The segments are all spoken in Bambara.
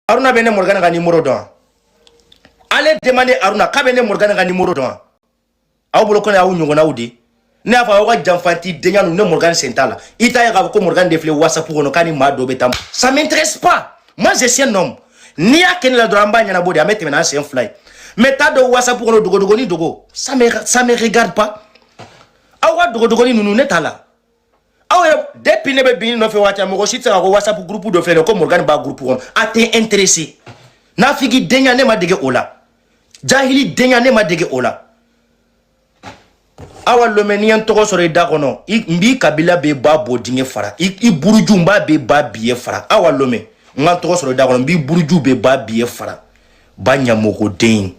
Aruna bɛ ne Morgan ka numéro dɔn. Ale demande Aruna k'a bɛ ne Morgan ka numéro dɔn. Aw bolo ko ne y'aw ɲɔgɔnnaw de. Ne y'a fɔ aw ka janfanti denya ninnu, ne Morgan sen t'a la. I t'a ye k'a fɔ ko Morgan de filɛ WhatsApp kɔnɔ k'a ni maa dɔ bɛ taa. Ça m'intéresse pas. Moi, je suis un homme. N'i y'a kɛ ne la dɔrɔn, an b'a ɲɛnabɔ de, an bɛ tɛmɛ n'an sen fila ye. Mais taa dɔn WhatsApp kɔnɔ dogodogonin dogo, ça me regarde pas. Aw ka dogodogonin ninnu, ne t'a la. Aw yɛrɛ, depuis ne bɛ bin nɔfɛ waati, mɔgɔ si tɛ se ka ko WhatsApp groupe dɔ filɛ nin ye ko Morgan b'a groupe kɔnɔ. A tɛ intéressé. Nafigi denya, ne ma dege o la. Jahili denya, ne ma dege o la. Awa Lomɛ, n'i ye n tɔgɔ sɔrɔ i da kɔnɔ, n b'i kabila bɛ ba bɔ dingɛ fara, i buruju, n b'a bɛ ba biye fara. Awa Lomɛ, n ka n tɔgɔ sɔrɔ i da kɔnɔ, n b'i buruju bɛ ba biye fara, ba ɲamɔgɔden.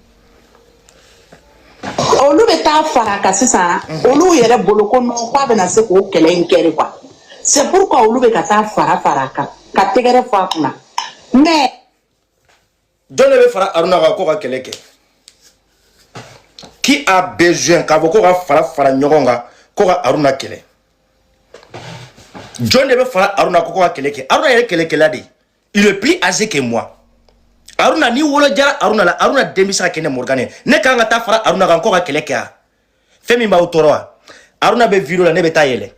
Olu bɛ taa fara kan sisan, olu yɛrɛ bolo ko non, k'a bɛna se k'o kɛlɛ in kɛ de quoi. C'est pourquoi olu bɛ ka taa fara fara a kan ka tɛgɛrɛ fɔ a kunna, mais Jɔn de bɛ fara Aruna kan ko ka kɛlɛ kɛ? Qui a besoin k'a fɔ ko ka fara fara ɲɔgɔn kan ko ka Aruna kɛlɛ? Jɔn de bɛ fara Aruna ko ka kɛlɛ kɛ? Aruna yɛrɛ kɛlɛkɛla de ye. Il est plus âgé que moi. Aruna, ni wolo jara Aruna la, Aruna den bɛ se ka kɛ ne Morgan ye. Ne kan ka taa fara Aruna kan ko ka kɛlɛ kɛ wa? Fɛn min b'aw tɔɔrɔ wa, Aruna bɛ vidéo la, ne bɛ taa yɛlɛ.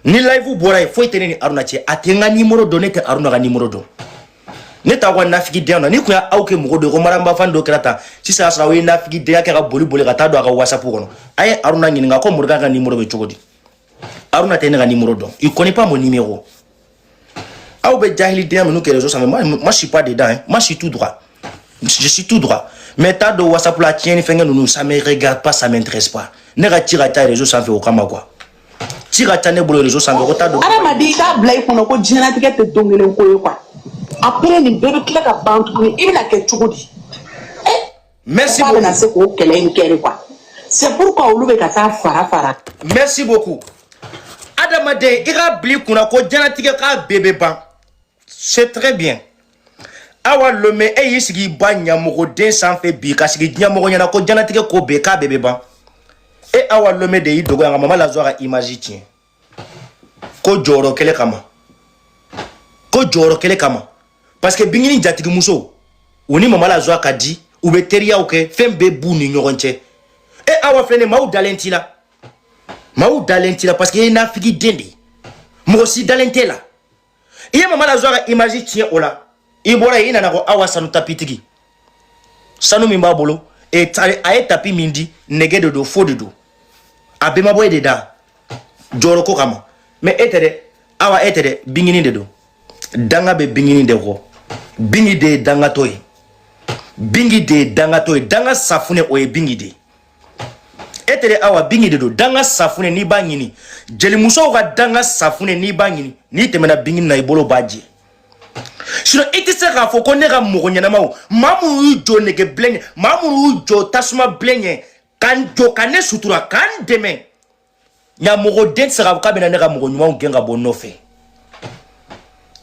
Ni live bɔra yen, foyi tɛ ne ni Aruna cɛ. A tɛ n ka numéro dɔn, ne tɛ Aruna ka numéro dɔn. Ne t'aw ka nafigidenya dɔn. Ni kun y'aw kɛ mɔgɔ dɔ ye ko maramba dɔ kɛra tan sisan, y'a sɔrɔ aw ye nafigidenya kɛ ka boli boli ka taa don a ka WhatsApp kɔnɔ. A ye Aruna ɲininka ko Morgan ka numéro bɛ cogo di. Aruna tɛ ne ka numéro dɔn. Il connaît pas mon numéro. Aw bɛ jahilidenya minnu kɛ réseau sanfɛ, moi, moi, je suis pas dedans, hein. Moi, je suis tout droit, je suis tout droit. Mais taa don WhatsApp la, tiɲɛni fɛnkɛ ninnu, ça me regarde pas, ça m'intéresse pas. Ne ka ci ka ca réseau sanfɛ o kama quoi. Ci ka ca ne bolo réseau sanfɛ ko taa don. Adamaden, i k'a bila i kunna ko diɲɛlatigɛ tɛ don kelen ko ye quoi. Après nin bɛɛ bɛ tila ka ban tuguni, i bɛna kɛ cogo di? Merci k'a bɛna beaucoup. se k'o kɛlɛ in kɛ de quoi. C'est pourquoi olu bɛ ka taa fara fara. Merci beaucoup. Adamaden, i ka bila i kunna ko diɲɛlatigɛ k'a bɛɛ bɛ ban. C'est très bien. Awa Lome, e y'i sigi i ba ɲamɔgɔden sanfɛ bi ka sigi diɲɛmɔgɔ ɲɛna ko diɲɛlatigɛ ko bɛɛ k'a bɛɛ bɛ ban. E Awa Lome de y'i dogo yan ka Mama Lazo ka image tiɲɛ ko jɔyɔrɔ kɛlɛ kama, ko jɔyɔrɔ kɛlɛ kama, parce que Bingini jatigimuso, u ni Mama Lazo ka di, u bɛ teriyaw kɛ, fɛn bɛɛ b'u ni ɲɔgɔn cɛ. E Awa filɛ nin ye, maaw dalen t'i la, maaw dalen t'i la, parce que i ye nafigi den de ye, mɔgɔ si dalen t'e la. I ye Mama Lazo ka image tiɲɛ o la. I bɔra yen, i nana ko Awa sanu tapitigi, sanu min b'a bolo e a ye tapis min di, nɛgɛ de don, fo de don, a bɛɛ ma bɔ e de da jɔyɔrɔ ko kama. Mais e tɛ dɛ, Awa, e tɛ dɛ, Bingini de don. Danga bɛ Bingini de kɔ. Bingi de ye dangatɔ ye, Bingi de ye dangatɔ ye. Danga safunɛ, o ye Bingi de ye. E tɛ dɛ, Awa, Bingi de don. Danga safunɛ, n'i b'a ɲini, jelimusow ka danga safunɛ, n'i b'a ɲini, n'i tɛmɛna Bingini na, i bolo b'a jɛ. Sinon i tɛ se k'a fɔ ko ne ka mɔgɔ ɲɛnamaw, maa minnu y'u jɔ nɛgɛ bilen ɲɛ, maa minnu y'u jɔ tasuma bilen ɲɛ, ka n jɔ ka ne sutura, ka n dɛmɛ, ɲamɔgɔden tɛ se k'a fɔ k'a bɛna ne ka mɔgɔ ɲumanw gɛn ka bɔ n nɔfɛ.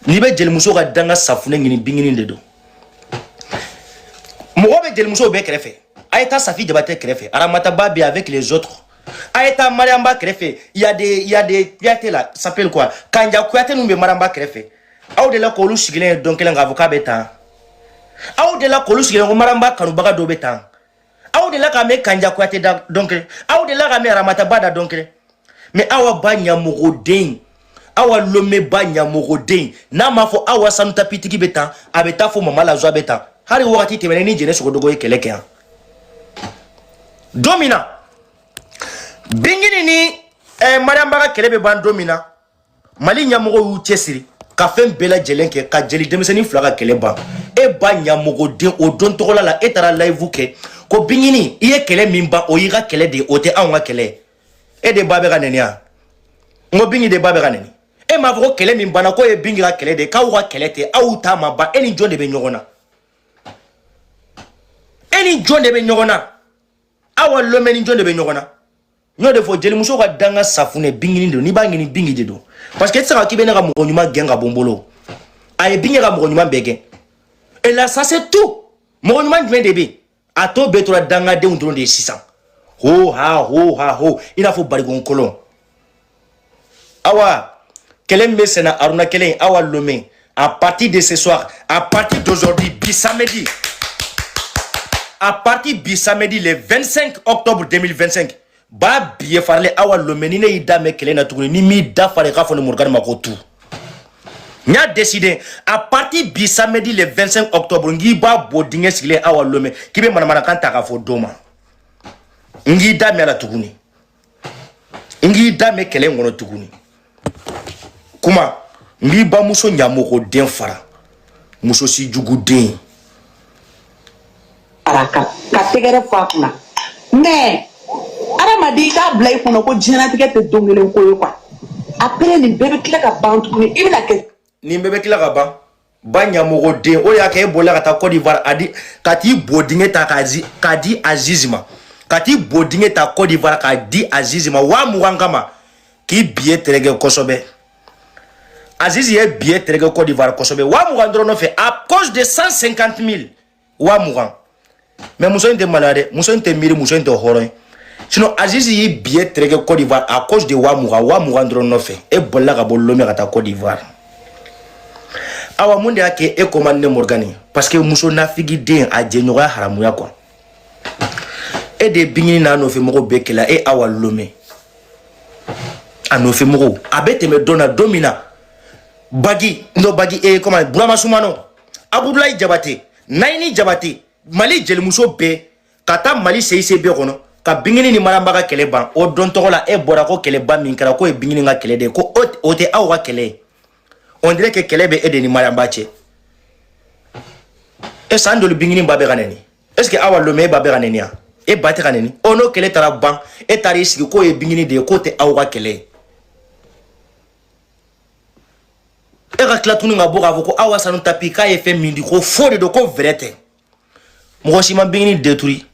N'i bɛ jelimuso ka danga safunɛ ɲini, Bingini de don. Mɔgɔ bɛ jelimusow bɛɛ kɛrɛfɛ. A ye taa Safi Jabatɛ kɛrɛfɛ, Aramataba bɛ avec les autres. A ye taa Mariamba kɛrɛfɛ. Il y a des Kuyate là, s'appelle quoi, Kanja Kuyate ninnu bɛ Mariamba kɛrɛfɛ. Aw de la k'olu sigilen ye don kelen k'a fɔ k'a bɛ tan. Aw de la k'olu sigilen ko Mariamba kanubaga dɔ bɛ tan. Aw de la k'a mɛn Kanja Kuyate da don kelen. Aw de la k'a mɛn Aramataba da don kelen. Mais Awa ba ɲamɔgɔden, Awa Lome ba ɲamɔgɔden, n'a m'a fɔ Awa sanu tapitigi bɛ tan, a bɛ taa fɔ Mama Lazo bɛ tan. Hali wagati tɛmɛnen ni Jɛnɛ Sogodogo ye kɛlɛ kɛ yan don min na, Bingini ni Mariamba ka kɛlɛ bɛ ban don min na, Mali ɲɛmɔgɔw y'u cɛsiri ka fɛn bɛɛ lajɛlen kɛ ka jeli denmisɛnnin fila ka kɛlɛ ban. E ba ɲamɔgɔden, o don tɔgɔla la, e taara live kɛ ko Bingini, i ye kɛlɛ min ban, o y'i ka kɛlɛ de ye, o tɛ anw ka kɛlɛ ye. E de ba bɛ ka nɛni wa? N ko Bingi de ba bɛ ka nɛni. E m'a fɔ ko kɛlɛ min banna, k'o ye Bingi ka kɛlɛ de ye, k'aw ka kɛlɛ tɛ, aw ta ma ban. E ni jɔn de bɛ ɲɔgɔn na? E ni jɔn de bɛ ɲɔgɔn na? Awa Lomɛ ni jɔn de bɛ ɲɔgɔn na? N y'o de fɔ, jelimuso ka danga safunɛ, Bingini de don. N'i b'a ɲini, Bingi de don, parce que e tɛ se ka k'i bɛ ne ka mɔgɔ ɲuman gɛn ka bɔ n bolo. A ye Bingi ka mɔgɔ ɲuman bɛɛ gɛn. Et là, ça, c'est tout. Mɔgɔ ɲuman jumɛn de bɛ yen? A tɔ bɛɛ tora dangadenw dɔrɔn de ye sisan, ho ha ho ha ho, i n'a fɔ barigon kolon. Awa, kɛlɛ min bɛ senna, Aruna kɛlɛ in, Awa Lome, À partir de ce soir, à partir d'aujourd'hui, bi samedi, à partir bi samedi le 25 octobre 2025, ba biye farale Awa Lome, ni ne y'i da mɛn kɛlɛ na tuguni, ni m'i da fara, i k'a fɔ ni Morgan ma ko tu. N y'a décidé, à partir bi samedi le 25 octobre, n k'i b'a bɔ dingɛ sigilen Awa Lome k'i bɛ manamanakan ta k'a fɔ don ma, n k'i da mɛn a la tuguni, n k'i da mɛn kɛlɛ in kɔnɔ tuguni. Kuma n b'i bamuso ɲamɔgɔ den fara muso si jugu den. Fara kan ka tɛgɛrɛ fɔ a kunna, mais adamaden, i k'a bila i kunna ko diɲɛlatigɛ tɛ don kelen ko ye quoi. Après, nin bɛɛ bɛ tila ka ban tuguni, i bɛna kɛ. Nin bɛɛ bɛ tila ka ban. Ba ɲamɔgɔ den, o de y'a kɛ e bolila ka taa Côte d'Ivoire, a di ka t'i bo dingɛ ta k'a di Aziz ma, ka t'i bo dingɛ ta Côte d'Ivoire k'a di Aziz ma 20 000 kama, k'i billet tɛrɛkɛ kosɛbɛ. Aziz ye billet tɛrɛkɛ Côte d'Ivoire kosɛbɛ, 20 000 dɔrɔn nɔfɛ, à cause de 150 000, 20 000. Mais muso in tɛ maloya dɛ, muso in tɛ miiri, muso in tɛ hɔrɔn ye. Sinon Aziz y'i billet tɛrɛkɛ Côte d'Ivoire à cause de 20 000, 20 000 dɔrɔn nɔfɛ, e bolila ka bɔ Lomé ka taa Côte d'Ivoire. Awa, mun de y'a kɛ e ko man ne Morgan ye? Parce que muso nafigi den, a jɛɲɔgɔnya haramuya quoi. E de ye bingini n'a nɔfɛ mɔgɔw bɛɛ kɛlɛ. E Awa Lome, a nɔfɛ mɔgɔw, a bɛ tɛmɛ don na, don min na bagi ndo bagi e comment, Burama Sumano, Abudulayi Jabate, Nayini Jabate, Mali jelimuso bɛɛ ka taa Mali CIC bɛɛ kɔnɔ ka bingini ni Maramba ka kɛlɛ ban. O don tɔgɔ la, e bɔra ko kɛlɛba min kɛra, k'o ye bingini ka kɛlɛ de ye, ko o tɛ aw ka kɛlɛ ye. On dirait que kɛlɛ bɛ e de ni Maramba cɛ. E san joli bingini ba bɛ ka nɛni? Est ce que Awa Lome, e ba bɛ ka nɛni yan? E ba tɛ ka nɛni. O n'o kɛlɛ taara ban, e taara i sigi k'o ye bingini de ye, k'o tɛ aw ka kɛlɛ ye. E ka tila tuguni ka bɔ k'a fɔ ko Awa Sanu Tapi k'a ye fɛn min di, ko faux de don, ko vrai tɛ. Mɔgɔ si ma bingini détruit,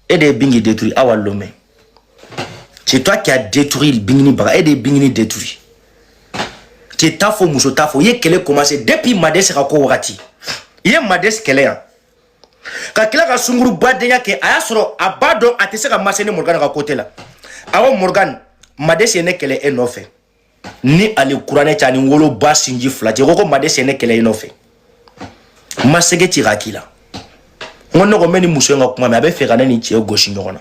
e de ye bingi détruit. Awa Lome, c'est toi qui as détruit bingini baga. E de ye bingini détruit. Cɛ t'a fɔ, muso t'a fɔ, i ye kɛlɛ commencé depuis Mades ka ko wagati. I ye Mades kɛlɛ yan ka tila ka sunkurubadenya kɛ. A y'a sɔrɔ a b'a dɔn a tɛ se ka mase ni Morgan ka côté la. A ko Morgan, Mades ye ne kɛlɛ e nɔfɛ, ni ale kuranɛ cɛ ani woloba sinji fila cɛ, ko Mades ye ne kɛlɛ e nɔfɛ, n ma sɛgɛ ci k'a k'i la. N ko ne ko n bɛ nin muso in ka kuma mɛn, a bɛ fɛ ka ne ni cɛ gosi ɲɔgɔn na.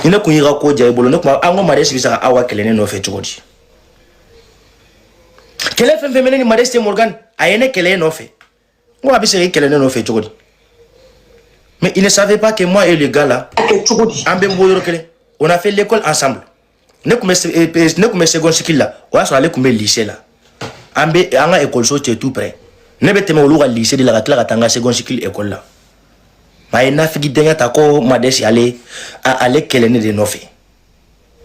Ni ne kun y'i ka ko diya i bolo, ne kun an ko Mades bɛ se ka Awa kɛlɛ ne nɔfɛ cogo di? Kɛlɛ fɛn fɛn bɛ ne ni Mades tɛ, Morgan a ye ne kɛlɛ e nɔfɛ, n ko a bɛ se k'i kɛlɛ ne nɔfɛ cogo di? Mais il ne savait pas que moi et le gars là, kɛ cogo di? An bɛ bɔ yɔrɔ kelen, on a fait l'école ensemble. Ne kun bɛ seconde cycle la, o y'a sɔrɔ ale kun bɛ lycée la. An bɛ an ka école so cɛ tout près, ne bɛ tɛmɛ olu ka lycée de la ka tila ka taa n ka seconde cycle école la. Mais a ye nafigi denkɛ ta ko Mades ale kɛlɛ ne de nɔfɛ.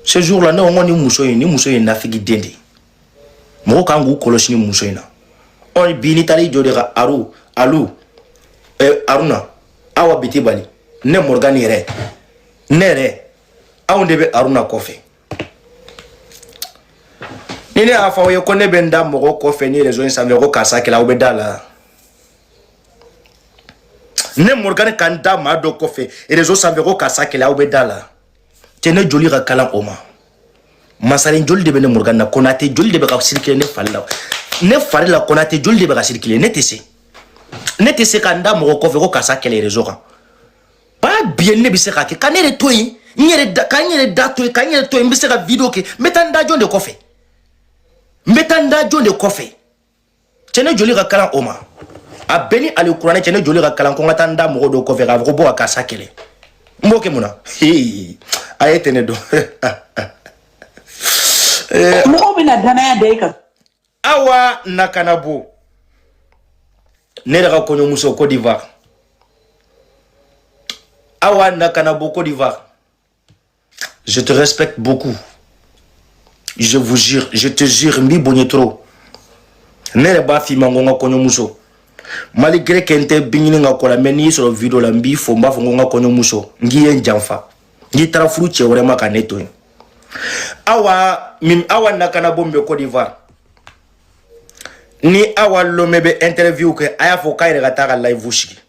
Ce jour là, ne ko n ko nin muso in ye nafigi den de ye, mɔgɔw kan k'u kɔlɔsi ni muso in na. Ɔ bi n'i taara i jɔ de ka aru alu Aruna Awa Biti Bali, ne Morgan yɛrɛ, ne yɛrɛ, anw de bɛ Aruna kɔfɛ. Ni ne y'a fɔ aw ye ko ne bɛ n da mɔgɔ kɔfɛ ni réseau in sanfɛ ko karisa kɛlɛ, aw bɛ da la. Ne Morgan ka n da maa dɔ kɔfɛ réseau sanfɛ ko karisa kɛlɛ, aw bɛ da la. Cɛ, ne joli ka kalan o ma. Masaren joli de bɛ ne Morgan na? Konate joli de bɛ ka circuler ne fari la? Ne fari la, Konate joli de bɛ ka circuler? Ne tɛ se ka n da mɔgɔ kɔfɛ ko karisa kɛlɛ réseau kan. Ba biye, ne bɛ se k'a kɛ ka ne yɛrɛ to yen, n yɛrɛ da ka n yɛrɛ da to yen, ka n yɛrɛ to yen. N bɛ se ka vidéo kɛ, n bɛ taa n da jɔn de kɔfɛ? N bɛ taa n da jɔn de kɔfɛ? Cɛ, ne joli ka kalan o ma. A bɛɛ ni ale kuranɛ cɛ, ne joli ka kalan ko n ka taa n da mɔgɔ dɔw kɔfɛ k'a fɔ ko bɔ ka karisa kɛlɛ. N b'o kɛ mun na? A ye tɛ ne dɔn. Mɔgɔw bɛna danaya da i kan. Awa Nakanabo, ne yɛrɛ ka kɔɲɔmuso Côte d'Ivoire, Awa Nakanabo Côte d'Ivoire, je te respecte beaucoup, je vous jure, je te jure, n b'i bonya trop. Ne yɛrɛ b'a f'i ma ko n ka kɔɲɔmuso, malgré que n tɛ bin ɲini ka ko la, mais n'i y'i sɔrɔ vidéo la, n b'i fo, n b'a fɔ ko n ka kɔɲɔmuso, n k'i ye n janfa, n k'i taara furu cɛ wɛrɛ ma ka ne to yen. Awa min, Awa Nakanabo min bɛ Côte d'Ivoire, ni Awa Lome bɛ interview kɛ, a y'a fɔ k'a yɛrɛ ka taa ka live sigi.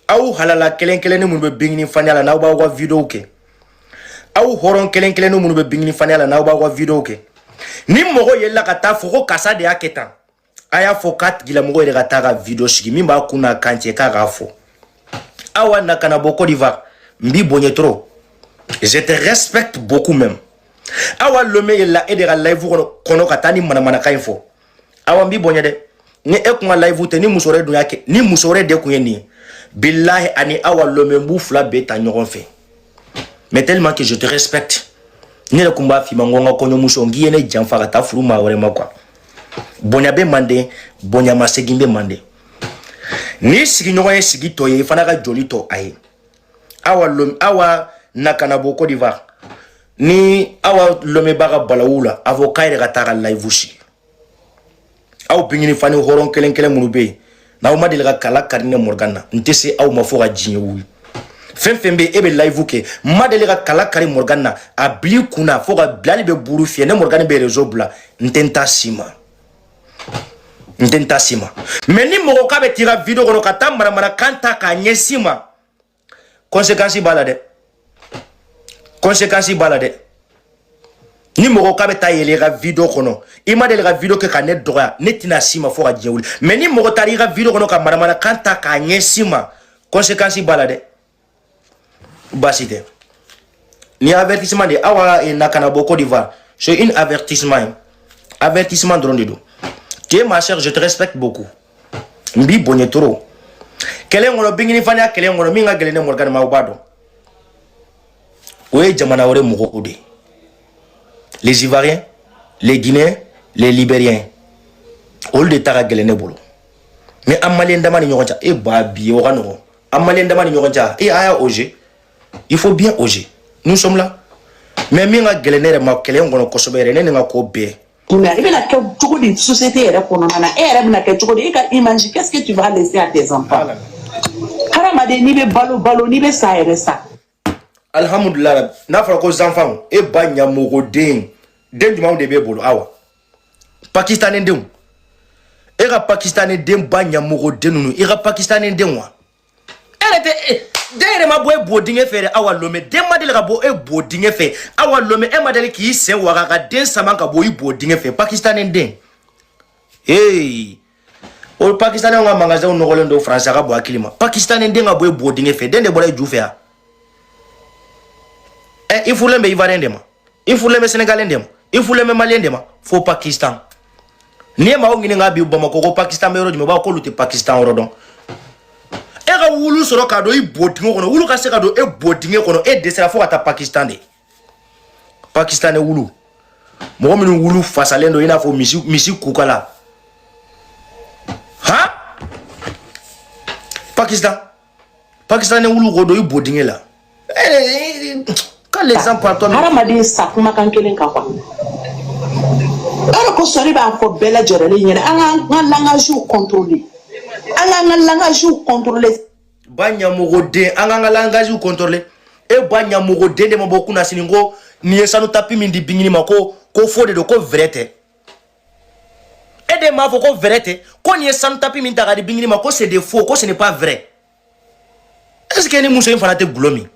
Aw halala kelen kelenni minnu bɛ bingini faniya la, n'aw b'aw ka vidéo kɛ, aw hɔrɔn kelen kelenni minnu bɛ bingini faniya la, n'aw b'aw ka vidéo kɛ. Ni mɔgɔ yɛlɛla ka taa fɔ ko karisa de y'a kɛ tan, a y'a fɔ k'a tigilamɔgɔ yɛrɛ ka taa ka vidéo sigi min b'a kun n'a kan cɛ k'a k'a fɔ. Awa na kana bɔ Côte d'Ivoire, n b'i bonya trop, je te respecte beaucoup même. Awa Lome yɛlɛla e de ka live kɔnɔ ka taa ni manamanakan in fɔ. Awa, n b'i bonya dɛ. Ni e kun ka live tɛ, ni muso wɛrɛ dun y'a kɛ, ni muso wɛrɛ de kun ye nin ye, bilahi, ani Awa Lome, n b'u fila bɛɛ ta ɲɔgɔn fɛ. Mais tellement que je te respecte, ne yɛrɛ kun b'a f'i ma n ko n ka kɔɲɔmuso, n k'i ye ne janfa ka taa furu maa wɛrɛ ma quoi. Bonya bɛ manden, bonya ma segin bɛ manden. N'i sigiɲɔgɔn ye sigi tɔ ye, i fana ka joli tɔ a ye. Awa Lome, Awa na kana bɔ Côte d'Ivoire, ni Awa Lome b'a ka balawu la, a fɔ k'a yɛrɛ ka taa ka live sigi. Aw Bingini Fani hɔrɔn kelen kelen minnu bɛ yen, n'aw ma deli ka kala kari ne Morgan na, n tɛ se aw ma fo ka diɲɛ wuli. Fɛn fɛn bɛ yen, e bɛ live kɛ, n ma deli ka kala kari Morgan na, a bil'i kun na fo ka bilali bɛ buru fiyɛ. Ne Morgan bɛ réseau bila, n tɛ n ta si ma, n tɛ n ta si ma. Mais ni mɔgɔ k'a bɛ t'i ka vidéo kɔnɔ ka taa manamanakan ta k'a ɲɛsin ma, conséquence b'a la dɛ, conséquence b'a la dɛ. Ni mɔgɔ k'a bɛ taa yɛlɛ i ka vidéo kɔnɔ, i ma deli ka vidéo kɛ ka ne dɔgɔya, ne tɛna s'i ma fo ka diɲɛ wuli. Mais ni mɔgɔ taara i ka vidéo kɔnɔ ka manamanakan ta k'a ɲɛsin ma, conséquence b'a la dɛ. Baasi tɛ, ni avertissement de. Awa na kana bɔ Côte d'Ivoire, c'est une avertissement ye, avertissement dɔrɔn de don. Tu es ma sœur, je te respecte beaucoup, n b'i bonya trop. Kɛlɛ in kɔnɔ, Bingini Faniya kɛlɛ in kɔnɔ, min ka gɛlɛn ne Morgan ma, aw b'a dɔn, o ye jamana wɛrɛ mɔgɔw de ye: les Ivoiriens, les Guinéens, les Libériens. Olu de ta ka gɛlɛn ne bolo. Mais an Malien dama ni ɲɔgɔn cɛ, e ba bi o ka nɔgɔn. An Malien dama ni ɲɔgɔn cɛ, e a y'a oser, il faut bien oser, nous sommes là. Mais min ka gɛlɛn ne yɛrɛ ma kɛlɛ in kɔnɔ kosɛbɛ yɛrɛ, ne ni n ka ko bɛɛ I bɛna kɛ cogo di société yɛrɛ kɔnɔna na? E yɛrɛ bɛna kɛ cogo di? E ka image, qu'est-ce que tu vas laisser à tes enfants? Hadamaden, n'i bɛ balo balo, n'i bɛ sa yɛrɛ sa. Alhamdulilah. N'a fɔra ko zanfanw, e ba ɲamɔgɔden, den jumɛnw de b'e bolo? Awa, Pakistani denw, e ka Pakistani den ba ɲamɔgɔden ninnu, i ka Pakistani den wa? E yɛrɛ tɛ den yɛrɛ ma bɔ e bo dingɛ fɛ dɛ. Awa Lome, den ma deli ka bɔ e bo dingɛ fɛ. Awa Lome, e ma deli k'i sen waga ka den sama ka bɔ i bo dingɛ fɛ. Pakistani den, ee, o Pakistanɛw ka magasinw nɔgɔlen don Faransi, a ka bɔ hakili ma. Pakistani den ka bɔ e bo dingɛ fɛ, den de bɔra e ju fɛ yan. Ɛ, i furulen bɛ Ivoirien de ma, i furulen bɛ Sénégalais de ma, i furulen bɛ Malien de ma, fo Pakistan. N'i ye maaw ɲininka bi Bamakɔ ko Pakistan bɛ yɔrɔ jumɛn, u b'a fɔ k'olu tɛ Pakistan yɔrɔ dɔn. E ka wulu sɔrɔ k'a don i bo dingɛ kɔnɔ, wulu ka se ka don e bo dingɛ kɔnɔ, e dɛsɛra fo ka taa Pakistan de. Pakistan wulu, mɔgɔ minnu wulu fasalen don i n'a fɔ misi kukala han. Pakistan wulu ko don i bo dingɛ la. Quand les gens parlent, toi Hadamaden sa kumakan kelen kan quoi. O de kosɔn ne b'a fɔ bɛɛ lajɛlen ɲɛna, an k'an ka langage contrôler, an k'an ka langage contrôler. Ba ɲamɔgɔden, an k'an ka langage contrôler. E ba ɲamɔgɔden de ma bɔ kunna sini ko nin ye sanu tapis min di Bingini ma, ko faux de don, ko vrai tɛ. E de m'a fɔ ko vrai tɛ, ko nin ye sanu tapis min ta ka di Bingini ma, ko c'est des faux, ko ce n'est pas vrai. Est ce que ni muso in fana tɛ gulɔ min?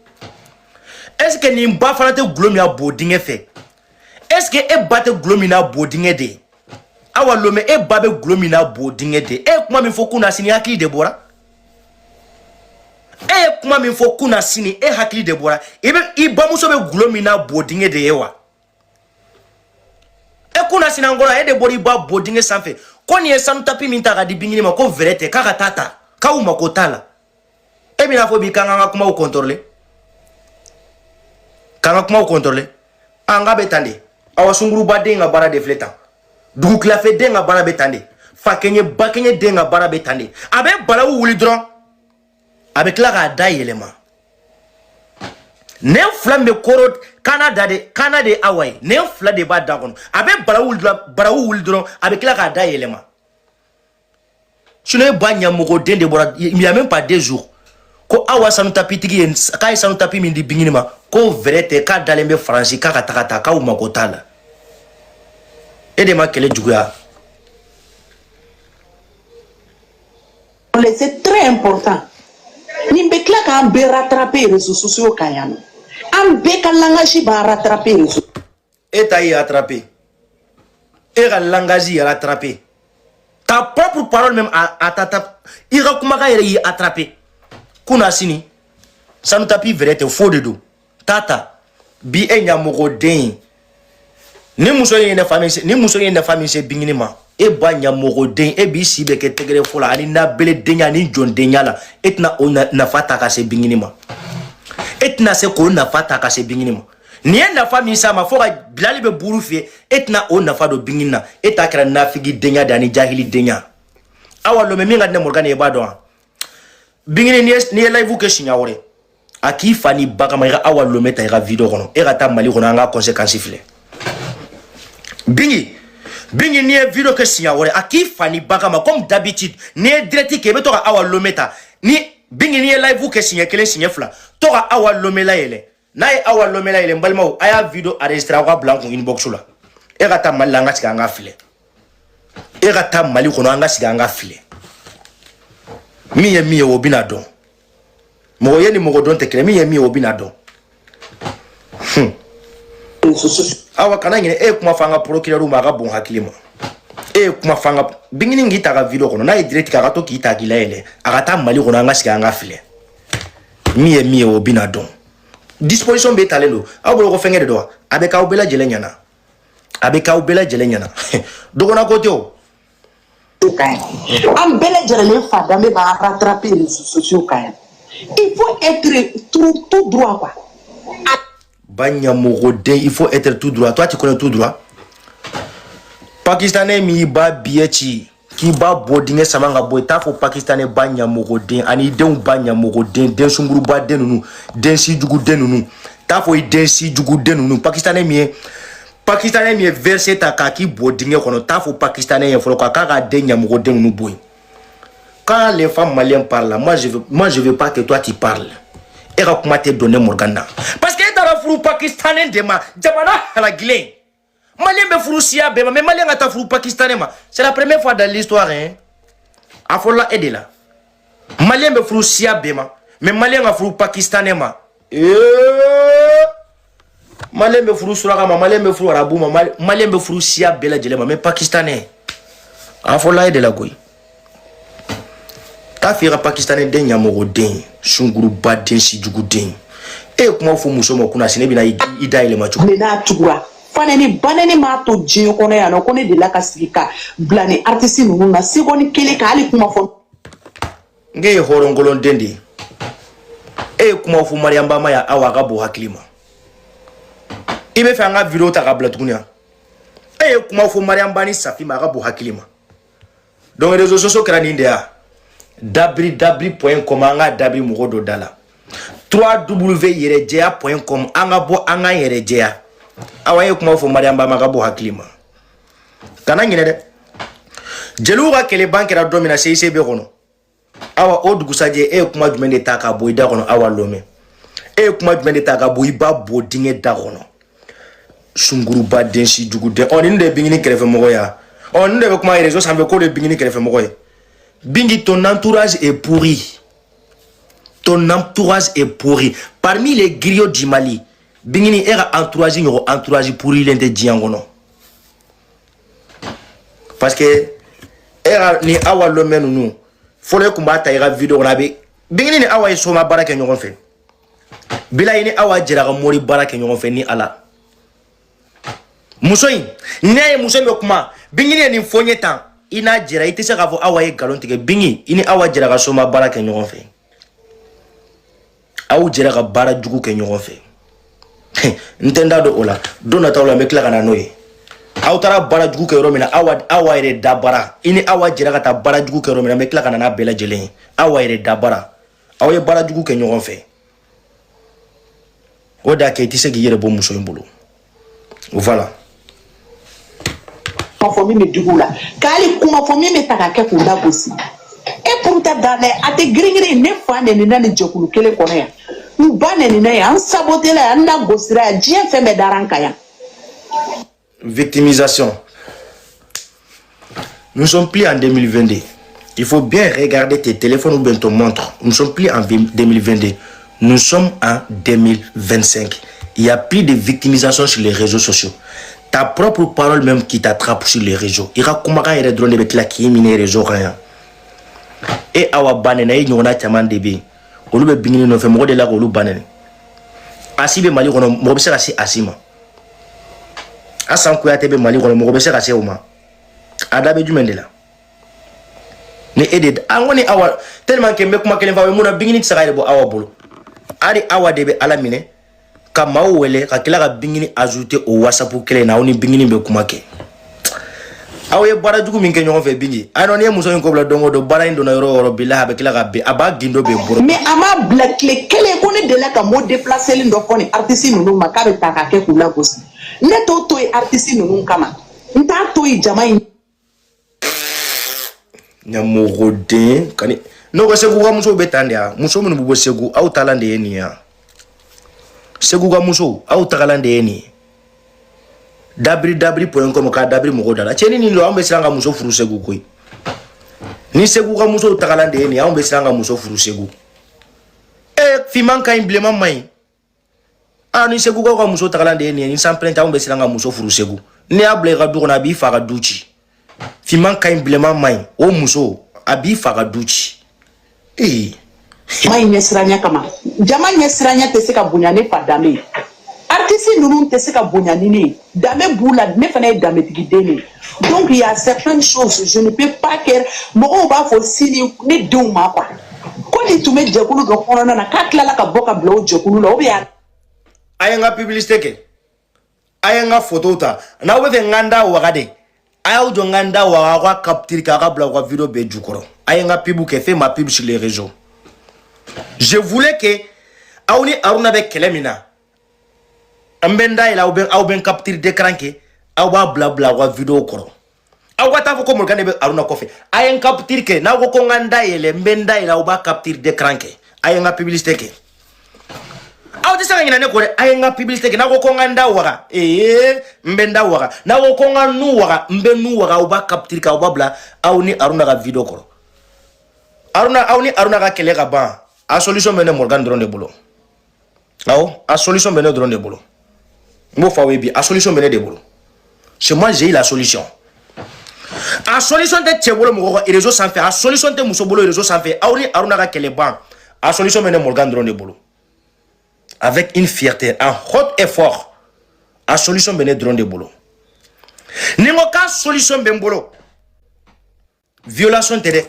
Est ce que nin ba fana tɛ gulɔ min a bo dingɛ fɛ? Est ce que e ba tɛ gulɔ min n'a bo dingɛ de ye? Awa Lome, e ba bɛ gulɔ min n'a bo dingɛ de ye. E ye kuma min fɔ kunna sini, hakili de bɔra. E ye kuma min fɔ kunna sini, e hakili de bɔra. I bɛ i bamuso bɛ gulɔ min n'a bo dingɛ de ye wa? E kunna sini an kɔrɔ, e de bɔra i ba bo dingɛ sanfɛ ko nin ye sanu tapis min ta ka di Bingini ma, ko vrai tɛ, k'a ka taa ta, k'aw mako t'a la. E bɛna fɔ bi k'an k'an ka kumaw contrôler, k'an ka kumaw contrôler. An k'a bɛ tan de. Awa, sunkuruba den ka baara de filɛ tan, dugukilafɛ den ka baara bɛ tan de, fakɛɲɛ bakɛɲɛ den ka baara bɛ tan de. A bɛ balawu wuli dɔrɔn, a bɛ tila k'a da yɛlɛma. Nɛn fila min bɛ koro kana da de, kana de Awa ye, nɛn fila de b'a da kɔnɔ. A bɛ balawu wuli dɔrɔn, balawu wuli dɔrɔn, a bɛ tila k'a da yɛlɛma. Sinon e ba ɲɛmɔgɔden de bɔra il y a même pas 2 jours ko Awa sanu tapis tigi ye, k'a ye sanu tapis min di Bingini ma, ko vrai tɛ, k'a dalen bɛ Faransi, k'a ka taga ta, k'aw mako t'a la. E de ma kɛlɛ juguya. C'est très important. Nin bɛ tila k'an bɛɛ rattraper réseaux sociaux kan yan nɔ. An bɛɛ ka langage b'an rattraper réseaux E ta y'i attrapé. E ka langage yɛrɛ attrapé, ta propre parole même a ta i ka kumakan yɛrɛ y'i attrapé. Kunna sini sanu tapi vrai tɛ, faux de don. Tata bi e ɲamɔgɔden ye. Ni muso in ye nafa min se, ni muso in ye nafa min se Bingini ma, e ba ɲamɔgɔden, e b'i si bɛ kɛ tɛgɛrɛ fɔ la ani nabeledenya ani jɔndenya la. E tɛna o nafa ta ka se Bingini ma, e tɛna se k'o nafa ta ka se Bingini ma. Nin ye nafa min s'a ma fo ka bilali bɛ buru fiyɛ, e tɛna o nafa don Bingini na. E ta kɛra nafigidenya de ani jahilidenya. Awa Lome, min ka di ne Morgan ye, i b'a dɔn wa? Bingini, n'i ye live kɛ siɲɛ wɛrɛ, a k'i fa ni ba kama, i ka Awa Lome ta i ka video kɔnɔ, e ka taa Mali kɔnɔ, an ka conséquence filɛ. Bingi, Bingi, n'i ye video kɛ siɲɛ wɛrɛ, a k'i fa ni ba kama, comme d'habitude n'i ye direct kɛ, i bɛ to ka Awa Lome ta. Ni Bingi, n'i ye live kɛ siɲɛ kelen, siɲɛ fila, to ka Awa Lome layɛlɛ. N'a ye Awa Lome layɛlɛ, n balimaw, a y'a video enregistré, aw ka bila an kun inbox la. E ka taa Mali la, an ka sigi an ka filɛ. E ka taa Mali kɔnɔ, an ka sigi an ka filɛ. Min ye min ye, o bɛna dɔn. Mɔgɔ ye ni mɔgɔ dɔn tɛ kelen. Min ye min ye, o bɛna dɔn. Réseaux sociaux. Awa, kana ɲinɛ, e ye kuma fɔ an ka procureur ma, a ka bon hakili ma. E ye kuma fɔ an ka Bingini k'i ta ka video kɔnɔ, n'a ye direct kɛ, a ka to k'i ta k'i layɛlɛ, a ka taa Mali kɔnɔ, an ka sigi an ka filɛ. Min ye min ye, o bɛna dɔn. Disposition bɛ talen don aw bolo ko fɛnkɛ de don wa? A bɛ k'aw bɛɛ lajɛlen ɲɛna, a bɛ k'aw bɛɛ lajɛlen ɲɛna. Dɔgɔnna ko tɛ o. Kan yan, an bɛɛ lajɛlen fa danbe b'a rattraper réseaux sociaux kan yan. Il faut être tout, tout droit quoi. Ba ɲamɔgɔden, il faut être tout droit. Toi, tu connais tout droit. Pakistanais min y'i ba billet ci k'i ba bɔ dingɛ sama ka bɔ, i t'a fɔ Pakistanais ba ɲamɔgɔden ani denw ba ɲamɔgɔden, den sunguruba den ninnu, den sijugu den ninnu, t'a fɔ i den sijugu den ninnu. Pakistanais min ye verset ta k'a k'i bɔ dingɛ kɔnɔ, t'a fɔ Pakistanais ye fɔlɔ k'a ka den ɲamɔgɔden ninnu bɔ yen. Quand les femmes maliennes parlent, moi je veux pas que toi tu parles. E ka kuma tɛ don ne Morgan na, parce que e taara furu Pakistanais de ma, jamana halagilen. Malien bɛ furu siya bɛɛ ma, mais Malien ka taa furu Pakistanais ma, c'est la première fois dans l'histoire, hein. A fɔlɔla e de la. Malien bɛ furu siya bɛɛ ma, mais Malien ka furu Pakistanais ma, ee, Malien bɛ furu suraka ma, Malien bɛ furu arabu ma, Malien bɛ furu siya bɛɛ lajɛlen ma, mais Pakistanais, a fɔlɔla e de la koyi. T'a f'i ka Pakistanais den ɲamɔgɔ den, sunkuruba den, sijugu den. E ye kuma fɔ muso ma kunna sini, e bɛna i da yɛlɛma cogo. Ne n'a tugura fanɛni banɛni m'a to diɲɛ kɔnɔ yan nɔ ko ne delila ka sigi ka bila ni artiste ninnu na seconde kelen ka hali kuma fɔ. N k'e ye hɔrɔnkolon den de ye. E ye kuma fɔ Mariam Ba ma yan. Awa, a ka bon hakili ma. I bɛ fɛ an ka video ta ka bila tuguni yan. E ye kuma fɔ Mariam Ba ni Safi ma, a ka bon hakili ma. Donc réseaux sociaux kɛra nin de ya, www.com, an ka dabiri mɔgɔ dɔ da la, 3w yɛrɛjɛya.com, an ka bɔ an k'an yɛrɛ jɛya. Awa, e ye kuma fɔ Mariam Ba ma, a ka bon hakili ma. Kana ɲinɛ dɛ, jeliw ka kɛlɛban kɛra don min na CICB kɔnɔ, awa, o dugusajɛ, e ye kuma jumɛn de ta ka bɔ i da kɔnɔ? Awa Lome, e ye kuma jumɛn de ta ka bɔ i ba bɔ dingɛ da kɔnɔ? Sunkuruba den, si jugu den. Ɔ, nin de ye Bingini kɛrɛfɛmɔgɔ ye. Ɔ, nin de bɛ kuma réseau sanfɛ k'o de ye Bingini kɛrɛfɛmɔgɔ ye. Bingi, ton entourage est pourri, ton entourage est pourri. Parmi les griots du Mali, Bingini, e ka entourage ɲɔgɔn entourage pourrilen tɛ diɲɛ kɔnɔ, parce que e ka ni Awa Lome ninnu fɔlɔ, e kun b'a ta i ka video kɔnɔ. A bɛ Bingini ni Awa ye soma baara kɛ ɲɔgɔn fɛ. Bilayi, ni Awa jɛra ka mori baara kɛ ɲɔgɔn fɛ. Ni Ala muso in, n'i y'a ye muso in bɛ kuma, Bingini ye nin fɔ n ye tan, i n'a jɛra, i tɛ se k'a fɔ Awa ye nkalon tigɛ. Bingi, i ni Awa jɛra ka soma baara kɛ ɲɔgɔn fɛ, aw jɛra ka baara jugu kɛ ɲɔgɔn fɛ. N tɛ n da don o la. Don nataw la, n bɛ tila ka na n'o ye. Aw taara baara jugu kɛ yɔrɔ min na, Awa, Awa yɛrɛ da baara, i ni Awa jɛra ka taa baara jugu kɛ yɔrɔ min na, n bɛ tila ka na n'a bɛɛ lajɛlen ye. Awa yɛrɛ da baara, aw ye baara jugu kɛ ɲɔgɔn fɛ. O de y'a kɛ i tɛ se k'i yɛrɛ bɔ muso in bolo. Voilà. Kuma fɔ min bɛ digi u la, k'ale kuma fɔ min bɛ ta ka kɛ k'u lagosi. E pourtant dan dɛ, a tɛ girin girin. Ne fa nɛnina ni jɛkulu kelen kɔnɔ yan, n ba nɛnina yan, an sabotela yan, n lagosira yan, diɲɛ fɛn bɛɛ dara n kan yan. Victimisation. Nous sommes plus en 2022. Il faut bien regarder tes téléphones ou bien ton montre. Nous sommes plus en 2022. Nous sommes en 2025. Il n'y a plus de victimisation sur les réseaux sociaux. Ta propre parole même qui t'attrape sur les réseaux. I ka kumakan yɛrɛ dɔrɔn de bɛ tila k'i minɛ réseau kan yan. E Awa ba nɛnɛ, e ɲɔgɔnna caman de bɛ yen, olu bɛ Bingini nɔfɛ. Mɔgɔ de la k'olu ba nɛnɛ. Asi bɛ Mali kɔnɔ, mɔgɔ bɛ se ka se Asi ma. Asan Kuyate bɛ Mali kɔnɔ, mɔgɔ bɛ se ka se o ma. A da bɛ jumɛn de la ni e de an kɔni? Awa, tellement que n bɛ kuma kelen fɔ aw ye, mun na Bingini tɛ se ka yɛrɛ bɔ Awa bolo? Hali Awa de bɛ Ala minɛ ka maaw wele ka tila ka Bingini ajouter o WhatsApp kelen na. Aw ni Bingini bɛ kuma kɛ. Aw ye baara jugu min kɛ ɲɔgɔn fɛ, Bingi, ayi nɔ, n'i ye muso in ko bila don o don, baara in donna yɔrɔ o yɔrɔ, bilahi, a bɛ tila ka bin, a b'a gindo bɛɛ bɔrɔ. Mais a m'a bila tile kelen ko ne delila ka mot déplacé dɔ fɔ nin artiste ninnu ma k'a bɛ ta k'a kɛ k'u lagosi. Ne t'o to yen artiste ninnu kama, n t'a to yen jama in. Ɲamɔgɔden kani n'o ko Segu ka musow bɛ tan de ya. Muso minnu bɛ bɔ Segu, aw taalan de ye nin ya. Segu ka musow, aw tagalan de ye nin ye. Dabiri dabiri point com k'a dabiri mɔgɔw da la. Cɛni nin don, anw bɛ siran ka muso furu Segu koyi. Ni Segu ka musow tagalan de ye nin ye, anw bɛ siran ka muso furu Segu. Finman ka ɲi, bilenman man ɲi. Aa, ni Segukaw ka muso tagalan de ye nin ye, ni san pɛrɛn tɛ, anw bɛ siran ka muso furu Segu. N'i y'a bila i ka du kɔnɔ, a b'i fa ka du ci. Finman ka ɲi, bilenman man ɲi, o muso a b'i fa ka du ci. Jama in ɲɛsiranya kama, jama ɲɛsiranya tɛ se ka bonya ne fa danbe ye. Artiste ninnu tɛ se ka bonya ni ne ye. Danbe b'u la, ne fana ye danbetigiden de ye. Donc il y a certaines choses, je ne peux pas que mɔgɔw b'a fɔ sini ne denw ma quoi, ko nin tun bɛ jɛkulu dɔ kɔnɔna na, k'a tilala ka bɔ ka bila o jɛkulu la, ou bien. A ye n ka publicité kɛ, a ye n ka photo ta. N'aw bɛ fɛ n ka n da waga de, a y'aw jɔ n ka n da waga, aw ka capture kɛ, aw ka bila aw ka vidéo bɛɛ jukɔrɔ. A ye n ka pub kɛ, fais ma pub sur les réseaux. Je voulais que aw ni Aruna bɛ kɛlɛ min na, n bɛ n da yɛlɛ, aw bɛ n capture d'écran kɛ, aw b'a bila bila aw ka vidéo kɔrɔ. Aw ka taa fɔ ko Morgan de bɛ Aruna kɔfɛ. A ye n capture kɛ. N'aw ko ko n ka n da yɛlɛ, n bɛ n da yɛlɛ, aw b'a capture d'écran kɛ. A ye n ka publicité kɛ. Aw tɛ se ka ɲinɛ ne kɔ dɛ. A ye n ka publicité kɛ. N'aw ko ko n ka n da waga, n bɛ n da waga. N'aw ko ko n ka nu waga, n bɛ nu waga. Aw b'a capture kɛ, aw b'a bila aw ni Aruna ka vidéo kɔrɔ. Aruna, aw ni Aruna ka kɛlɛ ka ban, a solution bɛ ne Morgan dɔrɔn de bolo. Awɔ, a solution bɛ ne dɔrɔn de bolo. N b'o fɔ aw ye bi, a solution bɛ ne de bolo. C'est moi, j'ai eu la solution. A solution tɛ cɛ bolo mɔgɔ ka réseau sanfɛ, a solution tɛ muso bolo réseau sanfɛ. Aw ni Aruna ka kɛlɛ ban, a solution bɛ ne Morgan dɔrɔn de bolo. Avec une fierté, un haut effort, a solution bɛ ne dɔrɔn de bolo. Ni n ko k'a solution bɛ n bolo, violation tɛ dɛ.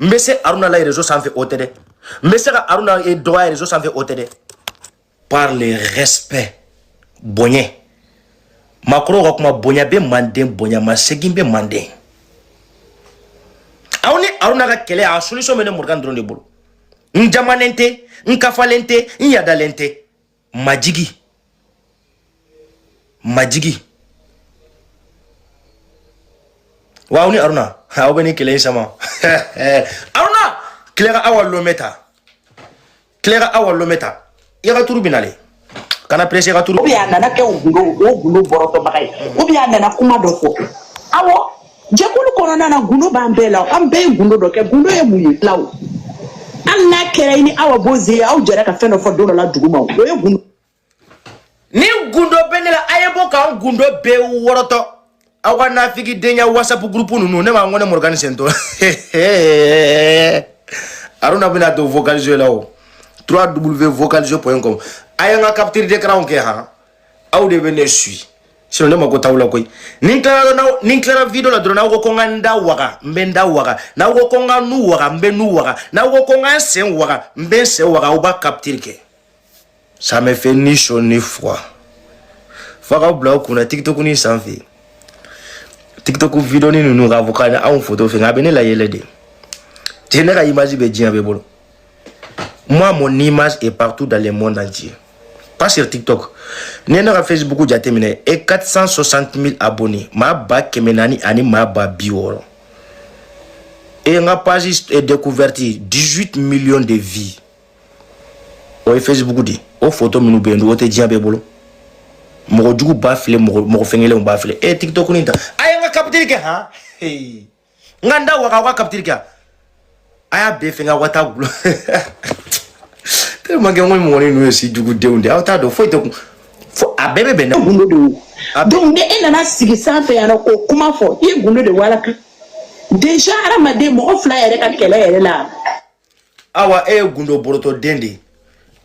N bɛ se Aruna la réseau sanfɛ, o tɛ dɛ. N bɛ se ka Aruna dɔgɔya réseau sanfɛ, o tɛ dɛ. Par le respect, bonya, maakɔrɔw ka kuma, bonya bɛ manden, bonya ma segin bɛ manden. Aw ni Aruna ka kɛlɛ, a solution bɛ ne Morgan dɔrɔn de bolo. N jamanen tɛ, n kafalen tɛ, n yadalen tɛ. Majigi, majigi wa, aw ni Aruna, aw bɛ ni kɛlɛ in sama. Aruna tila ka Awa lomɛ ta, tila ka Awa lomɛ ta. I ka turu bɛ nalen, kana pressé, ka turu. Ou bien a nana kɛ o gundo bɔrɔtɔbaga ye, ou bien a nana kuma dɔ fɔ. Awɔ, jɛkulu kɔnɔna na, gundo b'an bɛɛ la, an bɛɛ ye gundo dɔ kɛ. Gundo ye mun ye law? Hali n'a kɛra i ni Awa Boze ye, aw jɛra ka fɛn dɔ fɔ don dɔ la dugu ma, o ye gundo. Ni gundo bɛ ne la, a ye bɔ k'an gundo bɛɛ wɔrɔtɔ. Aw ka nafigi denya WhatsApp groupe ninnu, ne b'a n ko ne Morgan sentɔ. Aruna bɛna don vocalisé la, o www.vocalisé.com. A ye n ka capture d'écran kɛ han. Aw de bɛ ne suit, sinon ne mako t'aw la koyi. Ni n tilara n'aw, ni n tilara vidéo la dɔrɔn, n'aw ko ko n ka n da waga, n bɛ n da waga. N'aw ko ko n ka nu waga, n bɛ nu waga. N'aw ko ko n ka n sen waga, n bɛ n sen waga. Aw b'a capture kɛ. Ça me fait ni chaud ni froid. F'a ka bila aw kunna TikTok ni sanfɛ, TikTok vidéo ni ninnu, k'a fɔ k'a anw photo fɛ, a bɛ ne la yɛlɛ de. Cɛ, ne ka image bɛ diɲɛ bɛɛ bolo. Moi, mon image est partout dans le monde entier, pas sur TikTok. Ni ye ne ka Facebook jateminɛ, e 460 000 abonnés, maa 400 000 ani maa 60 000. E n ka page découverte, 18 millions de vues. O ye Facebook de. O photo minnu bɛ yen, o tɛ diɲɛ bɛɛ bolo. Mɔgɔ jugu b'a filɛ, mɔgɔ fɛnkɛlenw b'a filɛ. E TikTok ni ta, a ye n ka capture kɛ han. N ka n da waga, aw ka capture kɛ. A y'a bɛɛ fɛngɛ, aw ka taa gulɔ. Tellement que n ko mɔgɔ ninnu ye si jugudenw de ye, aw t'a dɔn foyi tɛ kun fo a bɛɛ bɛ bɛn ne. Gundo de ye. Donc ni e nana sigi sanfɛ yan nɔ k'o kuma fɔ, i ye gundo de walaka déjà. Hadamaden mɔgɔ fila yɛrɛ ka kɛlɛ yɛrɛ la. Awa, e ye gundo borotoden de ye.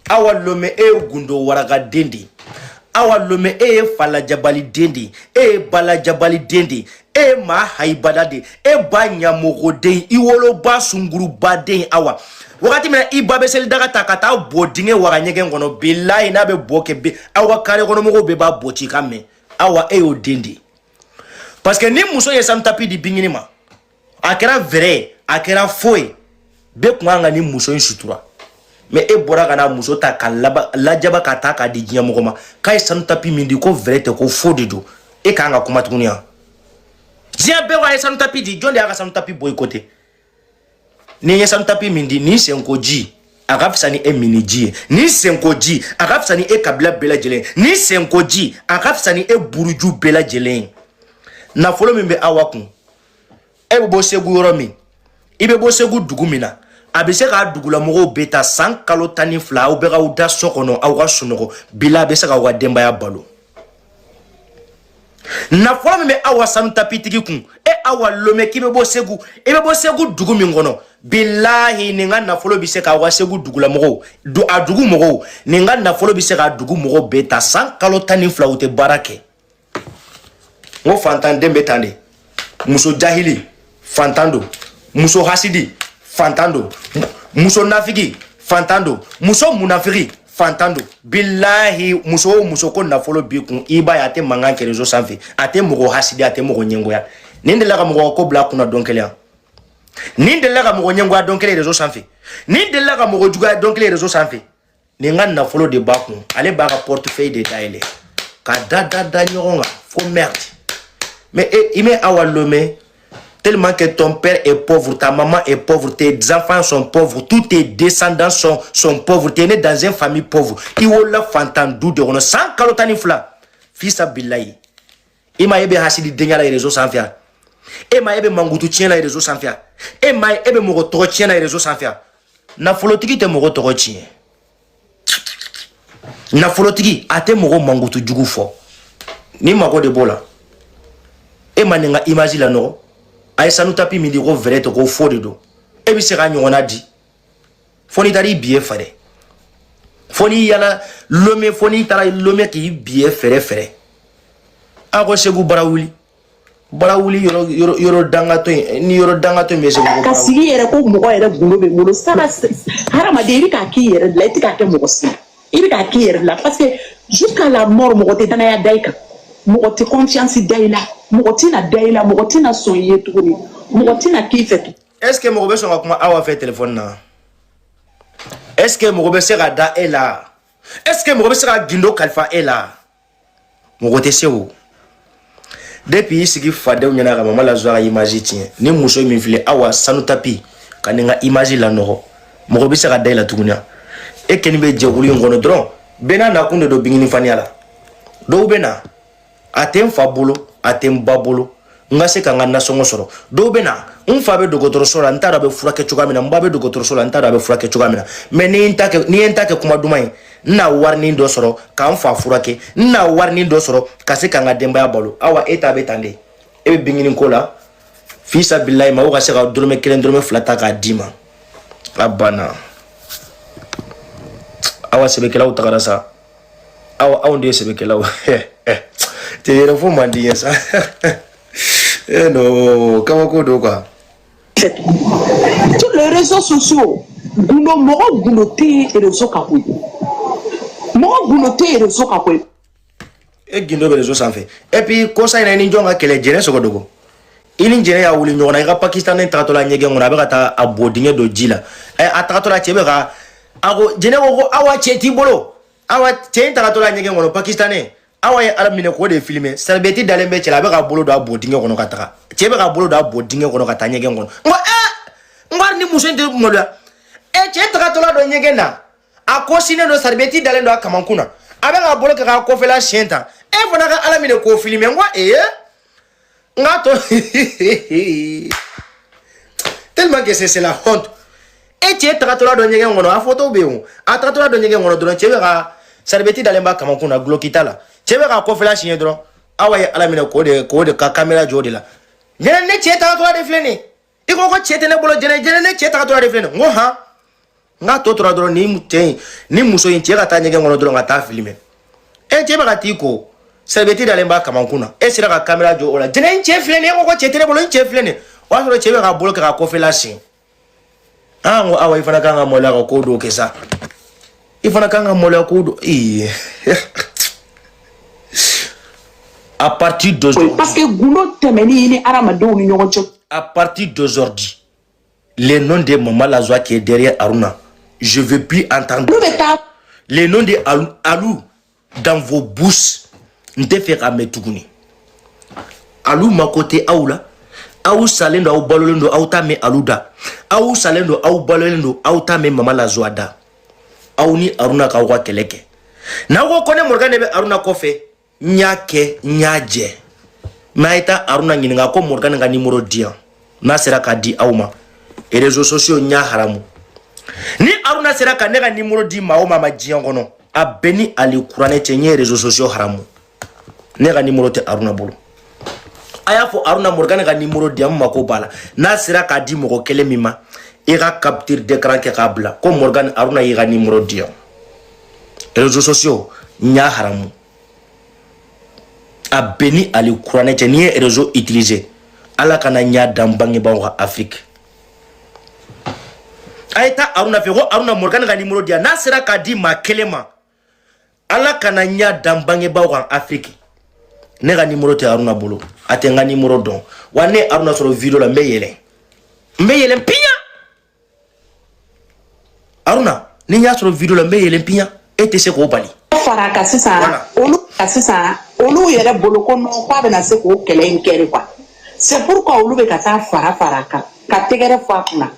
Awa Lome, e ye gundo warakaden de ye. Awa Lome, e ye falajabaliden de ye, e ye balajabaliden de ye, e ye maa hayibada de ye, e ba ɲamɔgɔden, i woloba sungurubaden. Awa, wagati min na i ba bɛ selidaga ta ka taa bɔ dingɛ waga ɲɛgɛn kɔnɔ, bilayi, n'a bɛ bɔ kɛ bi, aw ka kare kɔnɔmɔgɔw bɛɛ b'a bɔ ci ka mɛn. Awa, e y'o den de ye, parce que ni muso ye sanu tapi di Bingini ma, a kɛra vrai ye, a kɛra faux ye, bɛɛ kun kan ka ni muso in sutura. Mais e bɔra ka na muso ta ka lajaba ka taa k'a di diɲɛ mɔgɔ ma k'a ye sanu tapi min di, ko vrai tɛ, ko faux de don. E k'an ka kuma tuguni yan, diɲɛ bɛɛ ko a ye sanu tapi di. Jɔn de y'a ka sanu tapi bɔ i côté? Ni ye sanu tapi min di, nin senko ji, a ka fisa ni e mini ji ye. Nin senko ji, a ka fisa ni e kabila bɛɛ lajɛlen ye. Nin senko ji, a ka fisa ni e buruju bɛɛ lajɛlen ye. Nafolo min bɛ Awa kun, e bɛ bɔ Segu yɔrɔ min, i bɛ bɔ Segu dugu min na, a bɛ se k'a dugulamɔgɔw bɛɛ ta san kalo 12, aw bɛ k'aw da so kɔnɔ, aw ka sunɔgɔ bila, a bɛ se k'aw ka denbaya balo. Nafolo min bɛ Awa sanu tapitigi kun, e Awa Lome, k'i bɛ bɔ Segu, i bɛ bɔ Segu dugu min kɔnɔ, bilahi, nin ka nafolo bɛ se k'aw ka Segu dugulamɔgɔw, a dugu mɔgɔw, nin ka nafolo bɛ se k'a dugu mɔgɔw bɛɛ ta san kalo 12, u tɛ baara kɛ. N ko fantanden bɛ tan de. Muso jahili, fantan don. Muso hasidi, fantan don. Muso nafigi, fantan don. Muso munafigi, fantan don. Bilahi, muso o muso ko nafolo b'i kun, i b'a ye a tɛ mankan kɛ réseau sanfɛ, a tɛ mɔgɔ hasidi, a tɛ mɔgɔ ɲɛngoya. Nin delila ka mɔgɔ ko bila a kunna don kelen yan. Nin delila ka mɔgɔ ɲɛngoya don kelen réseau sanfɛ. Nin delila ka mɔgɔ juguya don kelen réseau sanfɛ. Nin ka nafolo de b'a kun, ale b'a ka portefeuille de dayɛlɛ ka da da da ɲɔgɔn kan fo merde. Mais e, i mɛ Awa Lomé, tellement que ton père est pauvre, ta maman est pauvre, tes enfants sont pauvres, tous tes descendants sont pauvres, tu es né dans une famille pauvre. I wolola fantan du de kɔnɔ san kalo 12, fisa bilayi. I ma ye, e bɛ hasidi denya la réseau sanfɛ yan. E ma ye, e bɛ mankutu tiɲɛ la réseau sanfɛ yan. E ma ye, e bɛ mɔgɔ tɔgɔ tiɲɛ la réseau sanfɛ yan. Nafolotigi tɛ mɔgɔ tɔgɔ tiɲɛ. Nafolotigi a tɛ mɔgɔ mankutu jugu fɔ. Ni mago de b'o la, e ma nin ka image la nɔgɔ. A ye sanu tapi min di, ko vrai tɛ, ko faux de don. E bɛ se k'a ɲɔgɔnna di fo n'i taara i billet fɛrɛ, fo n'i yala Lomé, fo n'i taara Lomé k'i billet fɛrɛ fɛrɛ. A ko Segu bara wuli, bara wuli, yɔrɔ yɔrɔ yɔrɔ dangatɔ in ni yɔrɔ dangatɔ in bɛ Segu ko ka bara wuli. Sigi yɛrɛ ko mɔgɔ yɛrɛ gundo bɛ n bolo saba. Hadamaden, i bɛ k'a k'i yɛrɛ de la, i tɛ k'a kɛ mɔgɔ si, i bɛ k'a k'i yɛrɛ de la, parce que jusqu'à la mort, mɔgɔ tɛ danaya da i kan, mɔgɔ tɛ confiance da i la, mɔgɔ tɛna da i la, mɔgɔ tɛna sɔn i ye tuguni, mɔgɔ tɛna k'i fɛ tuguni. Est ce que mɔgɔ bɛ sɔn ka kuma Awa fɛ téléphone na? Est ce que mɔgɔ bɛ se ka da e la? Est ce que mɔgɔ bɛ se ka gindo kalifa e la? Mɔgɔ tɛ se o. Depuis i sigi fadenw ɲɛna ka mama lazuwa ka image tiɲɛ, ni muso min filɛ, Awa sanu tapi, ka nin ka image lanɔgɔ, mɔgɔ bɛ se ka da i la tuguni wa? E kɛni bɛ jɛkulu in kɔnɔ dɔrɔn, bɛɛ n'a nakun de don. Bingini faniya la, dɔw bɛ na, a tɛ n fa bolo, a tɛ n ba bolo, n ka se ka n ka nasɔngɔ sɔrɔ. Dɔw bɛ na, n fa bɛ dɔgɔtɔrɔso la, n t'a dɔn a bɛ furakɛ cogoya min na, n ba bɛ dɔgɔtɔrɔso la, n t'a dɔn a bɛ furakɛ cogoya min na, mais ni n ta kɛ, ni ye n ta kɛ kuma duman ye, n na warinin dɔ sɔrɔ ka n fa furakɛ, n na warinin dɔ sɔrɔ ka se ka n ka denbaya balo. Awa, e ta bɛ tan de, e bɛ bingini ko la, fisa bilayi, maaw ka se ka dɔrɔmɛ kelen, dɔrɔmɛ fila ta k'a d'i ma, a banna. Awa, sɛbɛkɛlaw tagara sa. Awa, anw de ye sɛbɛkɛlaw te yɛrɛ fo man di ye sa. Eh non, kabako don quoi. Tous les réseaux sociaux, gundo, mɔgɔ gundo tɛ réseau kan koyi, mɔgɔ gundo tɛ réseau kan koyi. E gindo bɛ réseau sanfɛ. Et puis kosa in na, i ni jɔn ka kɛlɛ? Jɛnɛ Sɔgɔdogo, i ni Jɛnɛ y'a wuli ɲɔgɔn na. I ka Pakistanɛ tagatɔ la ɲɛgɛn kɔnɔ, a bɛ ka taa a bɔ dingɛ dɔ ji la. Ɛ, a tagatɔ la, cɛ bɛ ka a ko, Jɛnɛ ko Awa, cɛ t'i bolo. Awa, cɛ in tagatɔ la ɲɛgɛn kɔnɔ, Pakistanɛ. Awa ye Ala minɛ k'o de filmer. Serviette dalen bɛ cɛ la, a bɛ k'a bolo don a bɔ dingɛ kɔnɔ ka taga. Cɛ bɛ k'a bolo don a bɔ dingɛ kɔnɔ ka taa ɲɛgɛn kɔnɔ. N ko ɛ, n ko hali ni muso in tɛ maloya. Ɛ, cɛ tagatɔ la don ɲɛgɛn na, a kɔsinnen don, serviette dalen don a kamankun na, a bɛ k'a bolo kɛ k'a kɔfɛla siɲɛ tan. E fana ka Ala minɛ k'o filmer. N ko ee, n k'a to tellement que c'est la honte. E cɛ tagatɔla dɔ ɲɛgɛn kɔnɔ, a photo bɛ yen o. A tagatɔla dɔ ɲɛgɛn kɔnɔ dɔrɔn, cɛ bɛ ka serviette dalen b'a kamankun na, guloki t'a la, cɛ bɛ k'a kɔfɛla siɲɛ dɔrɔn. Awa ye Ala minɛ k'o de ka kamera jɔ o de la. Jɛnɛ, ne cɛ tagatɔla de filɛ nin ye. I ko ko cɛ tɛ ne bolo. Jɛnɛ, Jɛnɛ, ne cɛ tagatɔla de filɛ nin ye. N ko han, n k'a tɔ tora dɔrɔn, ni cɛ in ni muso in cɛ ka taa ɲɛgɛn kɔnɔ dɔrɔn ka taa filmer. E cɛ bɛ ka t'i ko, serviette dalen b'a kamankun na, e sera ka kamera jɔ o la. Jɛnɛ, n cɛ filɛ nin ye. E ko ko cɛ tɛ ne bolo, n cɛ filɛ nin ye. O y'a sɔrɔ cɛ bɛ ka bolo kɛ ka kɔfɛla sen. An ko awa, i fana kan ka maloya ka ko dɔw kɛ sa, i fana kan ka maloya ko dɔ. Ee, à partir d'aujourd'hui, Parce que gundo tɛmɛni ni hadamadenw ni ɲɔgɔn cɛ. À partir d'aujourd'hui, le nom de Maman Lazoa qui est derrière Aruna, je veux plus entendre Olu bɛ taa le nom de Alou, Alou dans vos bouches. N tɛ fɛ k'a mɛn tuguni. Alu mako tɛ aw la. Aw salen don, aw balolen don, aw t'a mɛn Alu da. Aw salen don, aw balolen don, aw t'a mɛn Mama Lazoa da. Aw ni Aruna k'aw ka kɛlɛ kɛ. N'aw ko ko ne Morgan de bɛ Aruna kɔfɛ, n y'a kɛ, n y'a jɛ. Mais a ye taa Aruna ɲininka ko Morgan ka numéro di yan. N'a sera k'a di aw ma, réseaux sociaux, n y'a haramu. Ni Aruna sera ka ne ka numéro di maa o maa ma diɲɛ kɔnɔ, a bɛɛ ni ali kuranɛ cɛ, n ye réseaux sociaux haramu. Ne ka numéro tɛ Aruna bolo. A y'a fɔ Aruna, Morgan ka numéro di yan, n mako b'a la. N'a sera k'a di mɔgɔ kelen min ma, i ka capture d'écran kɛ k'a bila ko Morgan, Aruna y'i ka numéro di yan. Réseaux sociaux, n y'a haramu. A bɛɛ ni ali kuranɛ cɛ, n'i ye réseau utiliser, Ala kana ɲa dan bangebaaw ka Afrique. A ye taa Aruna fɛ ko Aruna, Morgan ka numéro di yan. N'a sera k'a di maa kelen ma, Ala kana ɲa dan bangebaaw kan Afrique. Ne ka numéro tɛ Aruna bolo, a tɛ n ka numéro dɔn. Wa ne Aruna sɔrɔ vidéo la, n bɛ yɛlɛ, n bɛ yɛlɛ piɲa. Aruna, ni n y'a sɔrɔ vidéo la, n bɛ yɛlɛ piɲa. E tɛ se k'o bali. Fara a kan sisan. Voilà. Olu ka sisan, olu yɛrɛ bolo ko non, k'a bɛna se k'o kɛlɛ in kɛ de quoi. C'est pourquoi olu bɛ ka taa fara fara a kan ka tɛgɛrɛ fɔ a kunna.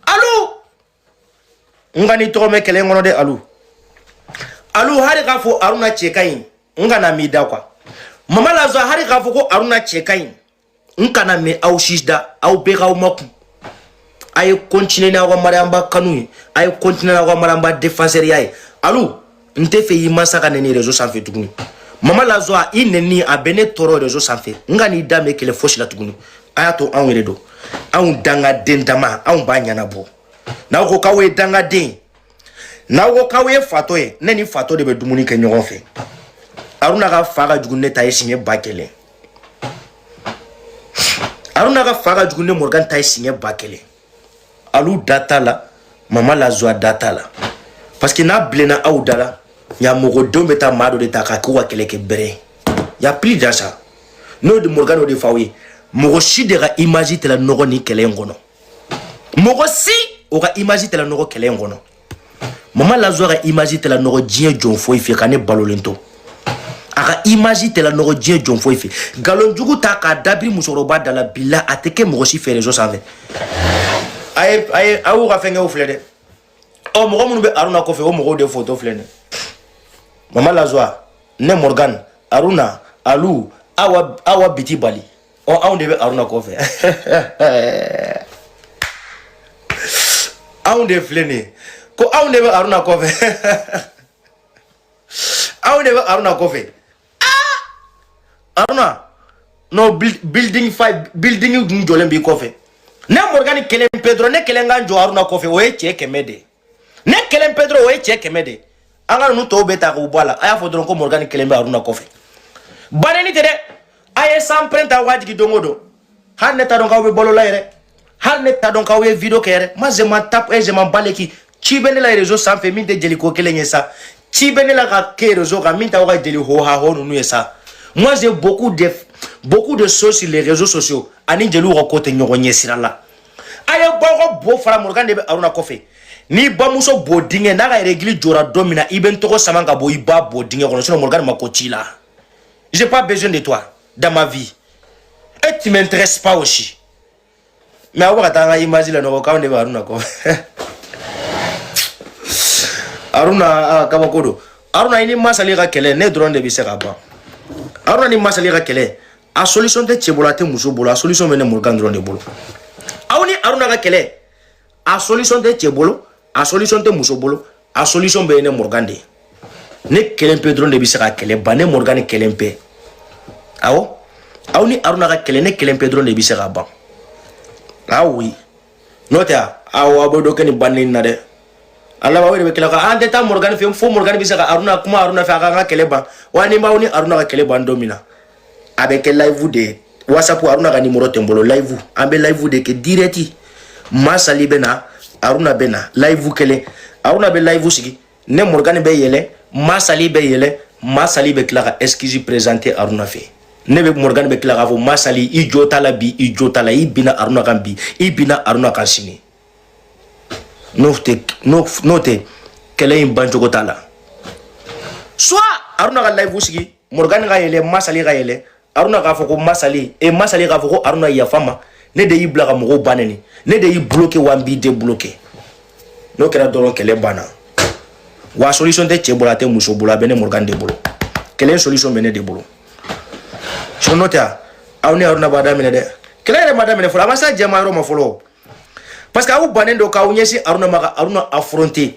Alu, n ka n'i tɔgɔ mɛn kɛlɛ in kɔnɔ dɛ. Alu, Alu, hali k'a fɔ Aruna cɛ ka ɲi, n kana m'i da quoi. Mama Lazo, hali k'a fɔ ko Aruna cɛ ka ɲi, n kana mɛn aw si da. Aw bɛɛ k'aw makun. A ye continuer n'aw ka Mariamba kanu ye, a ye continuer n'aw ka Mariamba défenseur ya ye. Alu, n tɛ fɛ i mansa ka nɛni réseau sanfɛ tuguni. Mama Lazo, i nɛni a bɛ ne tɔɔrɔ réseau sanfɛ. N ka n'i da mɛn kɛlɛ fosi la tuguni. A y'a to anw yɛrɛ don, anw dangaden dama, anw b'a ɲɛnabɔ. N'aw ko k'aw ye dangaden, n'aw ko k'aw ye fatɔ ye, ne ni fatɔ de bɛ dumuni kɛ ɲɔgɔn fɛ. Aruna ka fa ka jugu ne ta ye siɲɛ 1000. Aruna ka fa ka jugu ne Morgan ta ye siɲɛ 1000. Alu da t'a la, Mama Lazoa da t'a la, parce que n'a bilenna aw da la, ɲamɔgɔdenw bɛ taa maa dɔ de ta k'a k'u ka kɛlɛ kɛ bɛrɛ ye. Y a plus dans ça. N'o de Morgan, o de f'aw ye, mɔgɔ si de ka image tɛ la nɔgɔ ni kɛlɛ in kɔnɔ. Mɔgɔ si o ka image tɛ la nɔgɔ kɛlɛ in kɔnɔ. Mama Lazoa ka image tɛ la nɔgɔ diɲɛ jɔn foyi fɛ ka ne balolen to. A ka image tɛ la nɔgɔ diɲɛ jɔn foyi fɛ. Nkalonjugu ta k'a dabiri musokɔrɔba da la bila, a tɛ kɛ mɔgɔ si fɛ réseau sanfɛ. A ye a y'u ka fɛnkɛw filɛ dɛ. Ɔ, mɔgɔ minnu bɛ Aruna kɔfɛ, o mɔgɔw de photo filɛ nin. Mama Lazoa, ne Morgan, Aruna, Alu, Awa, Awa Biti Bali, ɔ, anw de bɛ Aruna kɔfɛ. Anw de filɛ nin ye ko anw de bɛ Aruna kɔfɛ, anw de bɛ Aruna kɔfɛ. Ah, Aruna no building five building dun jɔlen b'i kɔfɛ. Ne Morgan kelen pe dɔrɔn, ne kelen ka jɔ Aruna kɔfɛ, o ye cɛ 100 de ye. Ne kelen pe dɔrɔn, o ye cɛ 100 de ye. An ka ninnu tɔw bɛ ta k'u bɔ a la. A y'a fɔ dɔrɔn ko Morgan kelen bɛ Aruna kɔfɛ. Baneni tɛ dɛ. A ye sanpɛrɛn ta waajigi don o don. Hali ne t'a dɔn k'aw bɛ balo la yɛrɛ, hali ne t'a dɔn k'aw ye vidéo kɛ yɛrɛ. Moi, je m'en tape et je m'en bats les couilles. Ci bɛ ne la réseau sanfɛ min tɛ jeliko kelen ye sa. Ci bɛ ne la ka kɛ réseau kan min t'aw ka jeli ho ha ho ninnu ye sa. Moi, j'ai beaucoup de choses sur les réseaux sociaux. Ani jeliw ka ko tɛ ɲɔgɔn ɲɛ sira la. A ye bɔ aw ka bo fara. Morgan de bɛ Aruna kɔfɛ. N'i bamuso bo dingɛ n'a ka règle jɔra don min na, i bɛ n tɔgɔ sama ka bɔ i ba bo dingɛ kɔnɔ. Sinon, Morgan ma ko t'i la. J'ai pas besoin de toi dans ma vie et tu m'intéresses pas aussi. Mais aw bɛ ka taa an ka image la nɔgɔ k'anw de bɛ Aruna kɔfɛ. Aruna, ah, kabako don. Aruna, i ni Masali ka kɛlɛ, ne dɔrɔn de bɛ se ka ban. Aruna ni Masali ka kɛlɛ, a solution tɛ cɛ bolo, a tɛ muso bolo, a solution bɛ ne Morgan dɔrɔn de bolo. Aw ni Aruna ka kɛlɛ, a solution tɛ cɛ bolo, a solution tɛ muso bolo, a solution bɛ ne Morgan de ye. Ne kelen pe dɔrɔn de bɛ se ka kɛlɛ ban. Ne Morgan kelen pe. Awɔ, aw ni Aruna ka kɛlɛ, ne kelen pe dɔrɔn de bɛ se ka ban. Ah oui, n'o tɛ, awɔ, aw bɛ dɔ kɛ nin bannen na dɛ. A laban, o de bɛ tila ka an tɛ taa Morgan fɛ fo Morgan bɛ se ka Aruna kuma Aruna fɛ, a k'an ka kɛlɛ ban wa. Ni b'aw ni Aruna ka kɛlɛ ban don min na, a bɛ kɛ live de ye. WhatsApp, Aruna ka numéro tɛ n bolo. Live, an bɛ live de kɛ direct. Masali bɛ na, Aruna bɛ na live kelen. Aruna bɛ live sigi, ne Morgan bɛ yɛlɛ, Masali bɛ yɛlɛ. Masali bɛ tila ka excuse présenter Aruna fɛ. Ne bɛ Morgan bɛ tila k'a fɔ: Masali, i jo t'a la bi, i jo t'a la, i binna Aruna kan bi, i binna Aruna kan sini. N'o tɛ, n'o tɛ, kɛlɛ in bancogo t'a la. Soit Aruna ka live sigi, Morgan ka yɛlɛ, Masali ka yɛlɛ, Aruna k'a fɔ ko Masali e, Masali k'a fɔ ko Aruna, yafa ma, ne de y'i bila ka mɔgɔw ba neni, ne de y'i bloqué wa, n b'i débloqué. N'o kɛra dɔrɔn, kɛlɛ banna wa. Solution tɛ cɛ bolo, a tɛ muso bolo, a bɛ ne Morgan de bolo. Kɛlɛ solution bɛ ne de bolo. Sinon n'o tɛ, aw ni Aruna b'a daminɛ dɛ. Kɛlɛ yɛrɛ ma daminɛ fɔlɔ, a ma se a jɛma yɔrɔ ma fɔlɔ, parce que aw bannen don k'aw ɲɛsin Aruna ma, ka Aruna affronter.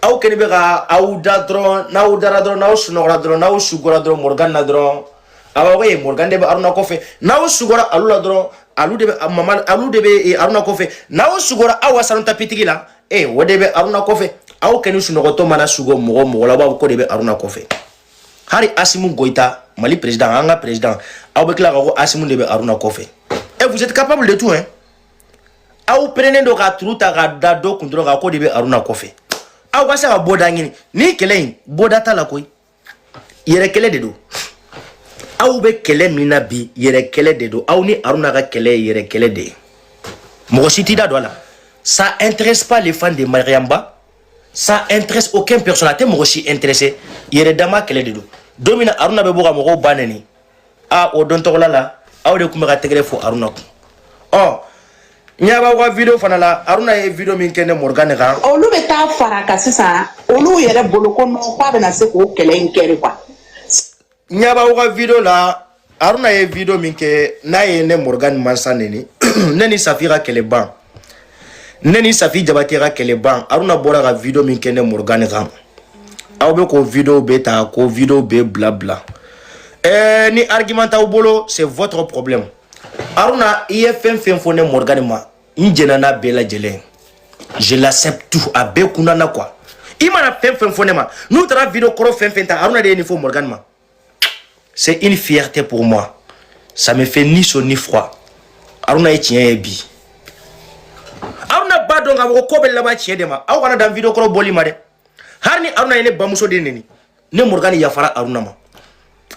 Aw kɛlen bɛ ka aw da dɔrɔn. N'aw dara dɔrɔn, n'aw sunɔgɔra dɔrɔn, n'aw sugora dɔrɔn Morgan na dɔrɔn, a b'a fɔ ye Morgan de bɛ Aruna kɔfɛ. N'aw sugora alu la dɔrɔn, alu de bɛ mama, alu de bɛ Aruna kɔfɛ. N'aw sugora aw wa sanu tapitigi la, e o de bɛ Aruna kɔfɛ. Aw kɛni sunɔgɔtɔ mana sugo mɔgɔ mɔgɔ la, aw b'a fɔ ko de bɛ Aruna kɔfɛ. Hali Asimu Goïta, Mali président, an ka président, aw bɛ tila ka ko Asimu de bɛ Aruna kɔfɛ. Et vous êtes capable de tout, hein. Aw pɛrɛnnen don ka turu ta k'a da dɔ kun dɔrɔn, k'a ko de bɛ Aruna kɔfɛ. Aw ka se ka bɔda ɲini ni kɛlɛ in, bɔda t'a la koyi, yɛrɛ kɛlɛ de don. Aw bɛ kɛlɛ min na bi, yɛrɛ kɛlɛ de don. Aw ni Aruna ka kɛlɛ ye yɛrɛ kɛlɛ de ye, mɔgɔ si t'i da don a la. Ça intéresse pas les fans de Mariamba, ça intéresse aucun personne, a tɛ mɔgɔ si intéressé. Yɛrɛ dama kɛlɛ de don. Don min na Aruna bɛ bɔ ka mɔgɔw ba nɛni, a o don tɔgɔla la, aw de tun bɛ ka tɛgɛrɛ fɔ Aruna kun. Ɔ, n ɲɛ b'aw ka vidéo fana la, Aruna ye vidéo min kɛ ne Morgan kan. Olu bɛ taa fara kan sisan, olu yɛrɛ bolo ko non, k'a bɛna se k'o kɛlɛ in kɛ de quoi. N ɲɛ b'aw ka vidéo la, Aruna ye vidéo min kɛ n'a ye ne Morgan mansa neni, ne ni Safi ka kɛlɛ ban, ne ni Safi Jabate ka kɛlɛ ban. Aruna bɔra ka vidéo min kɛ ne Morgan kan, aw bɛ k'o vidéo bɛ ta k'o vidéo bɛ bila bila. Ɛɛ, ni argument t'aw bolo, c'est votre problème. Aruna, i ye fɛn fɛn fɔ ne Morgan ma, n jɛnna n'a bɛɛ lajɛlen, je l'accepte tout, a bɛɛ kunna na quoi. I mana fɛn fɛn fɔ ne ma, n'u taara vidéo kɔrɔ fɛn fɛn ta, Aruna de ye nin fɔ Morgan ma, c'est une fierté pour moi, ça me fait ni chaud ni froid. Aruna ye tiɲɛ ye bi, Aruna b'a dɔn k'a fɔ ko bɛ laban tiɲɛ de ma. Aw kana dan vidéo kɔrɔ bɔli ma dɛ. Hali ni Aruna ye ne bamuso de neni, ne Morgan yafara Aruna ma.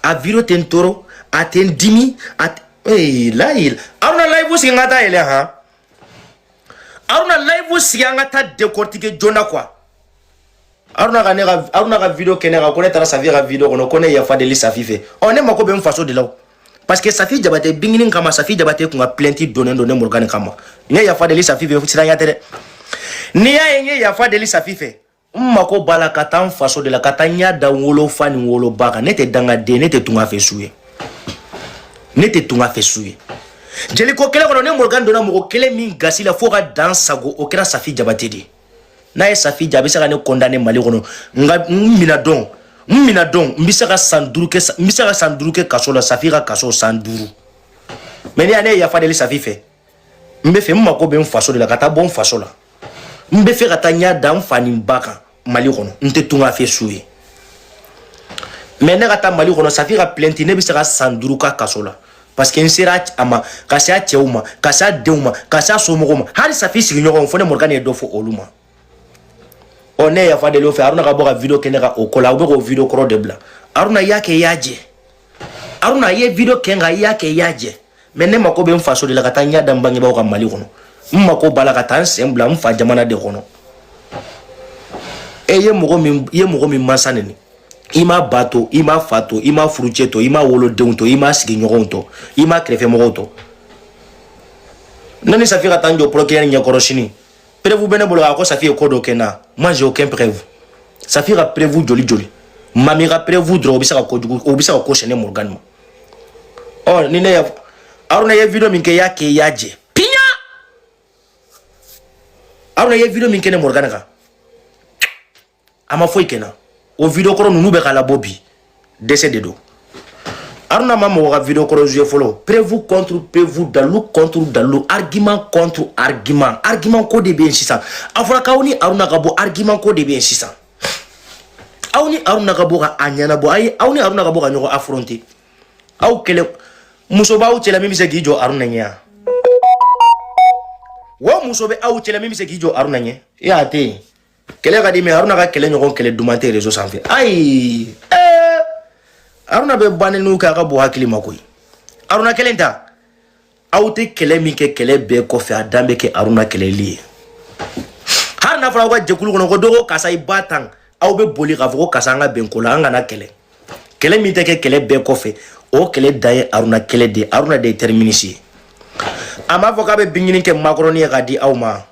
A vidéo tɛ n tɔɔrɔ, a tɛ n dimi, a tɛ ee layi. Aruna live sigi, n ka taa yɛlɛ han. Aruna live sigi, an ka taa décortiquer joona quoi. Aruna ka ne ka Aruna ka vidéo kɛ ne kan ko ne taara Safi ka vidéo kɔnɔ, ko ne yafa deli Safi fɛ. Ɔ, ne mako bɛ n faso de la o, parce que Safi Jabate bingini kama, Safi Jabate kun ka plainte donnen don ne Morgan kama. N ye yafa deli Safi fɛ, siranya tɛ dɛ. N'i y'a ye n ye yafa deli Safi fɛ, n mako b'a la ka taa n faso de la, ka taa n ɲa da n wolofa ni n woloba kan. Ne tɛ dangaden, ne tɛ tunga fɛ su ye, ne tɛ tunga fɛ su ye. Jeliko kɛlɛ kɔnɔ, ne Morgan donna mɔgɔ kelen min gasi la fo ka dan sago, o kɛra Safi Jabate de ye. N'a ye Safi ja, a bɛ se ka ne condamner Mali kɔnɔ, nka n mina dɔn, n mina dɔn, n bɛ se ka san 5 kɛ, n bɛ se ka san 5 kɛ kaso la, Safi ka kaso san 5. Mais ne ye yafa deli Safi fɛ, n bɛ fɛ, n mako bɛ n faso de la, ka taa bɔ n faso la. N bɛ fɛ ka taa ɲɛ da n fa ni n ba kan Mali kɔnɔ. N tɛ tunga fɛ su ye, mais ne ka taa Mali kɔnɔ, Safi ka plainte, ne bɛ se ka san 5 ka kaso la, parce que n sera a ma, ka se a cɛw ma, ka se a denw ma, ka se a somɔgɔw ma, hali Safi sigiɲɔgɔnw fo ne Morgan ye dɔ fɔ olu ma. Ɔ, ne ye yafa deli o fɛ. Aruna ka bɔ ka vidéo kɛ ne ka o ko la, aw bɛ k'o vidéo kɔrɔ de bila. Aruna, i y'a kɛ, i y'a jɛ. Aruna, i ye vidéo kɛ nka i y'a kɛ, i y'a jɛ. Mais ne mako bɛ n faso de la, ka taa n ɲɛ da n bangebaaw ka Mali kɔnɔ. N mako b'a la ka taa n sen bila n fa jamana de kɔnɔ. E ye mɔgɔ min, i ye mɔgɔ min mansa neni, i m'a ba to, i m'a fa to, i m'a furucɛ to, i m'a wolodenw to, i m'a sigiɲɔgɔnw to, i m'a kɛrɛfɛmɔgɔw to. Ne ni Safi ka taa n jɔ procureur ɲɛkɔrɔ sini, preuve bɛ ne bolo k'a ko Safi ye ko dɔ kɛ n na? Moi, j'ai aucun preuve. Safi ka preuve joli joli, mami ka preuve dɔrɔn, o bɛ se ka kojugu, o bɛ se ka ko sɛnɛ Morgan ma. Ɔ, ni ne ya Aruna ye vidéo min kɛ, i y'a kɛ, i y'a jɛ piɲa. Aruna ye vidéo min kɛ ne Morgan kan, a ma foyi kɛ n na. O vidéo kɔrɔ ninnu bɛ k'a labɔ bi, dɛsɛ de don. Aruna ma mɔgɔ ka vidéo kɔrɔ jouer fɔlɔ. Preuve contre preuve, dalu contre dalu, argument contre argument. Argument ko de bɛ yen sisan. A fɔra k'aw ni Aruna ka bɔ, argument ko de bɛ yen sisan. Aw ni Aruna ka bɔ ka a ɲɛnabɔ, ayi, aw ni Aruna ka bɔ ka ɲɔgɔn affronter. Aw kɛlɛ, muso b'aw cɛla min bɛ se k'i jɔ Aruna ɲɛ yan wa? Muso bɛ aw cɛla min bɛ se k'i jɔ Aruna ɲɛ? E a tɛ yen. Kɛlɛ ka di, mais Aruna ka kɛlɛ ɲɔgɔn kɛlɛ duman tɛ réseau sanfɛ. Ayi, ɛɛ, Aruna bɛ banni kɛ, a ka bon hakili ma koyi. Aruna kelen ta, aw tɛ kɛlɛ min kɛ kɛlɛ bɛɛ kɔfɛ, a dan bɛ kɛ Aruna kɛlɛli ye. Hali n'a fɔra aw ka jɛkulu kɔnɔ ko dɔ ko karisa i ba tan, aw bɛ boli k'a fɔ ko karisa, an ka bɛn ko la, an kana kɛlɛ. Kɛlɛ min tɛ kɛ kɛlɛ bɛɛ kɔfɛ, o kɛlɛ dan ye Aruna kɛlɛ de ye. Aruna de ye terminus ye. A m'a fɔ k'a bɛ bingini kɛ makɔrɔni ye k'a di aw ma.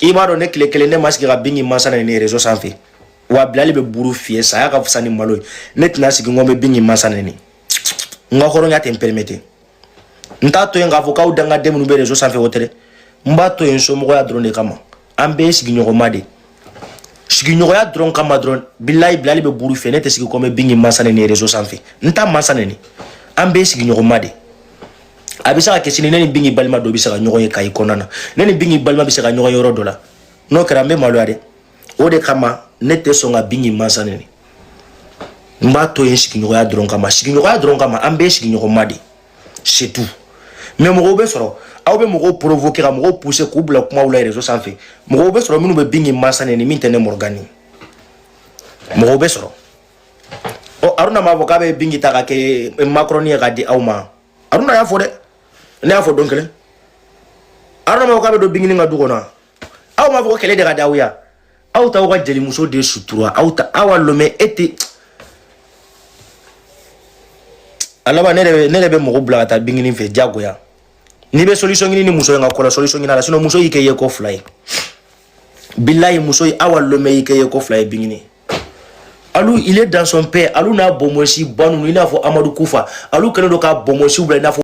I b'a dɔn, ne tile kelen ne ma sigi ka bingi mansa ni réseau sanfɛ wa. Bilali bɛ buru fiyɛ, saya ka fisa ni malo ye. Ne tɛna sigi n ko n bɛ bingi mansa neni. N ka hɔrɔnya tɛ n permettre. N t'a to yen k'a fɔ k'aw dangaden minnu bɛ réseau sanfɛ, o tɛ dɛ. N b'a to yen somɔgɔya dɔrɔn de kama. An bɛɛ ye sigiɲɔgɔnma de, sigiɲɔgɔnya dɔrɔn kama dɔrɔn. Bilayi, bilali bɛ buru fiyɛ, ne tɛ sigi ko n bɛ bingi mansa neni réseau sanfɛ. N t'a mansa neni, an bɛɛ ye sigiɲɔgɔnma de. A bɛ se ka kɛ sini ne ni bingi balima dɔ bɛ se ka ɲɔgɔn ye Kayi kɔnɔna na, ne ni bingi balima bɛ se ka ɲɔgɔn ye yɔrɔ dɔ la. N'o kɛra, n bɛ maloya dɛ. O de kama ne tɛ sɔn ka bingi mansa neni. N b'a to yen sigiɲɔgɔnya dɔrɔn kama, sigiɲɔgɔnya dɔrɔn kama. An bɛɛ ye sigiɲɔgɔnma de, c'est tout. Mais mɔgɔw bɛ sɔrɔ, aw bɛ mɔgɔw provoquer, ka mɔgɔw pousser k'u bila kumaw la réseau sanfɛ. Mɔgɔw bɛ sɔrɔ minnu bɛ bingi mansa neni, min tɛ ne Morgane. Mɔgɔw bɛ sɔrɔ. Ɔ, Aruna m'a fɔ k'a bɛ bingi ta ka kɛ makɔrɔni ye k'a di aw ma. Aruna y'a fɔ dɛ, ne y'a fɔ don kelen. Aruna m'a fɔ k'a bɛ don bingini ka du kɔnɔ. Aw m'a fɔ ko kɛlɛ de ka di aw ye. Aw t'aw ka jelimuso de sutura. Aw ta awa lomɛ e tɛ a laban. Ne de bɛ mɔgɔ bila ka taa bingini fɛ diyagoya. N'i bɛ solution ɲini ni muso in ka ko la, solution ɲini a la, sinon muso y'i kɛ ye ko fila ye. Bilayi, muso ye awa lomɛ y'i kɛ ye ko fila ye. Bingini alu, il est dans son pays. Alu n'a bɔnbɔnsi ba ninnu, i n'a fɔ Amadu Kufa, alu kɛlen don ka bɔnbɔnsiw bila i n'a fɔ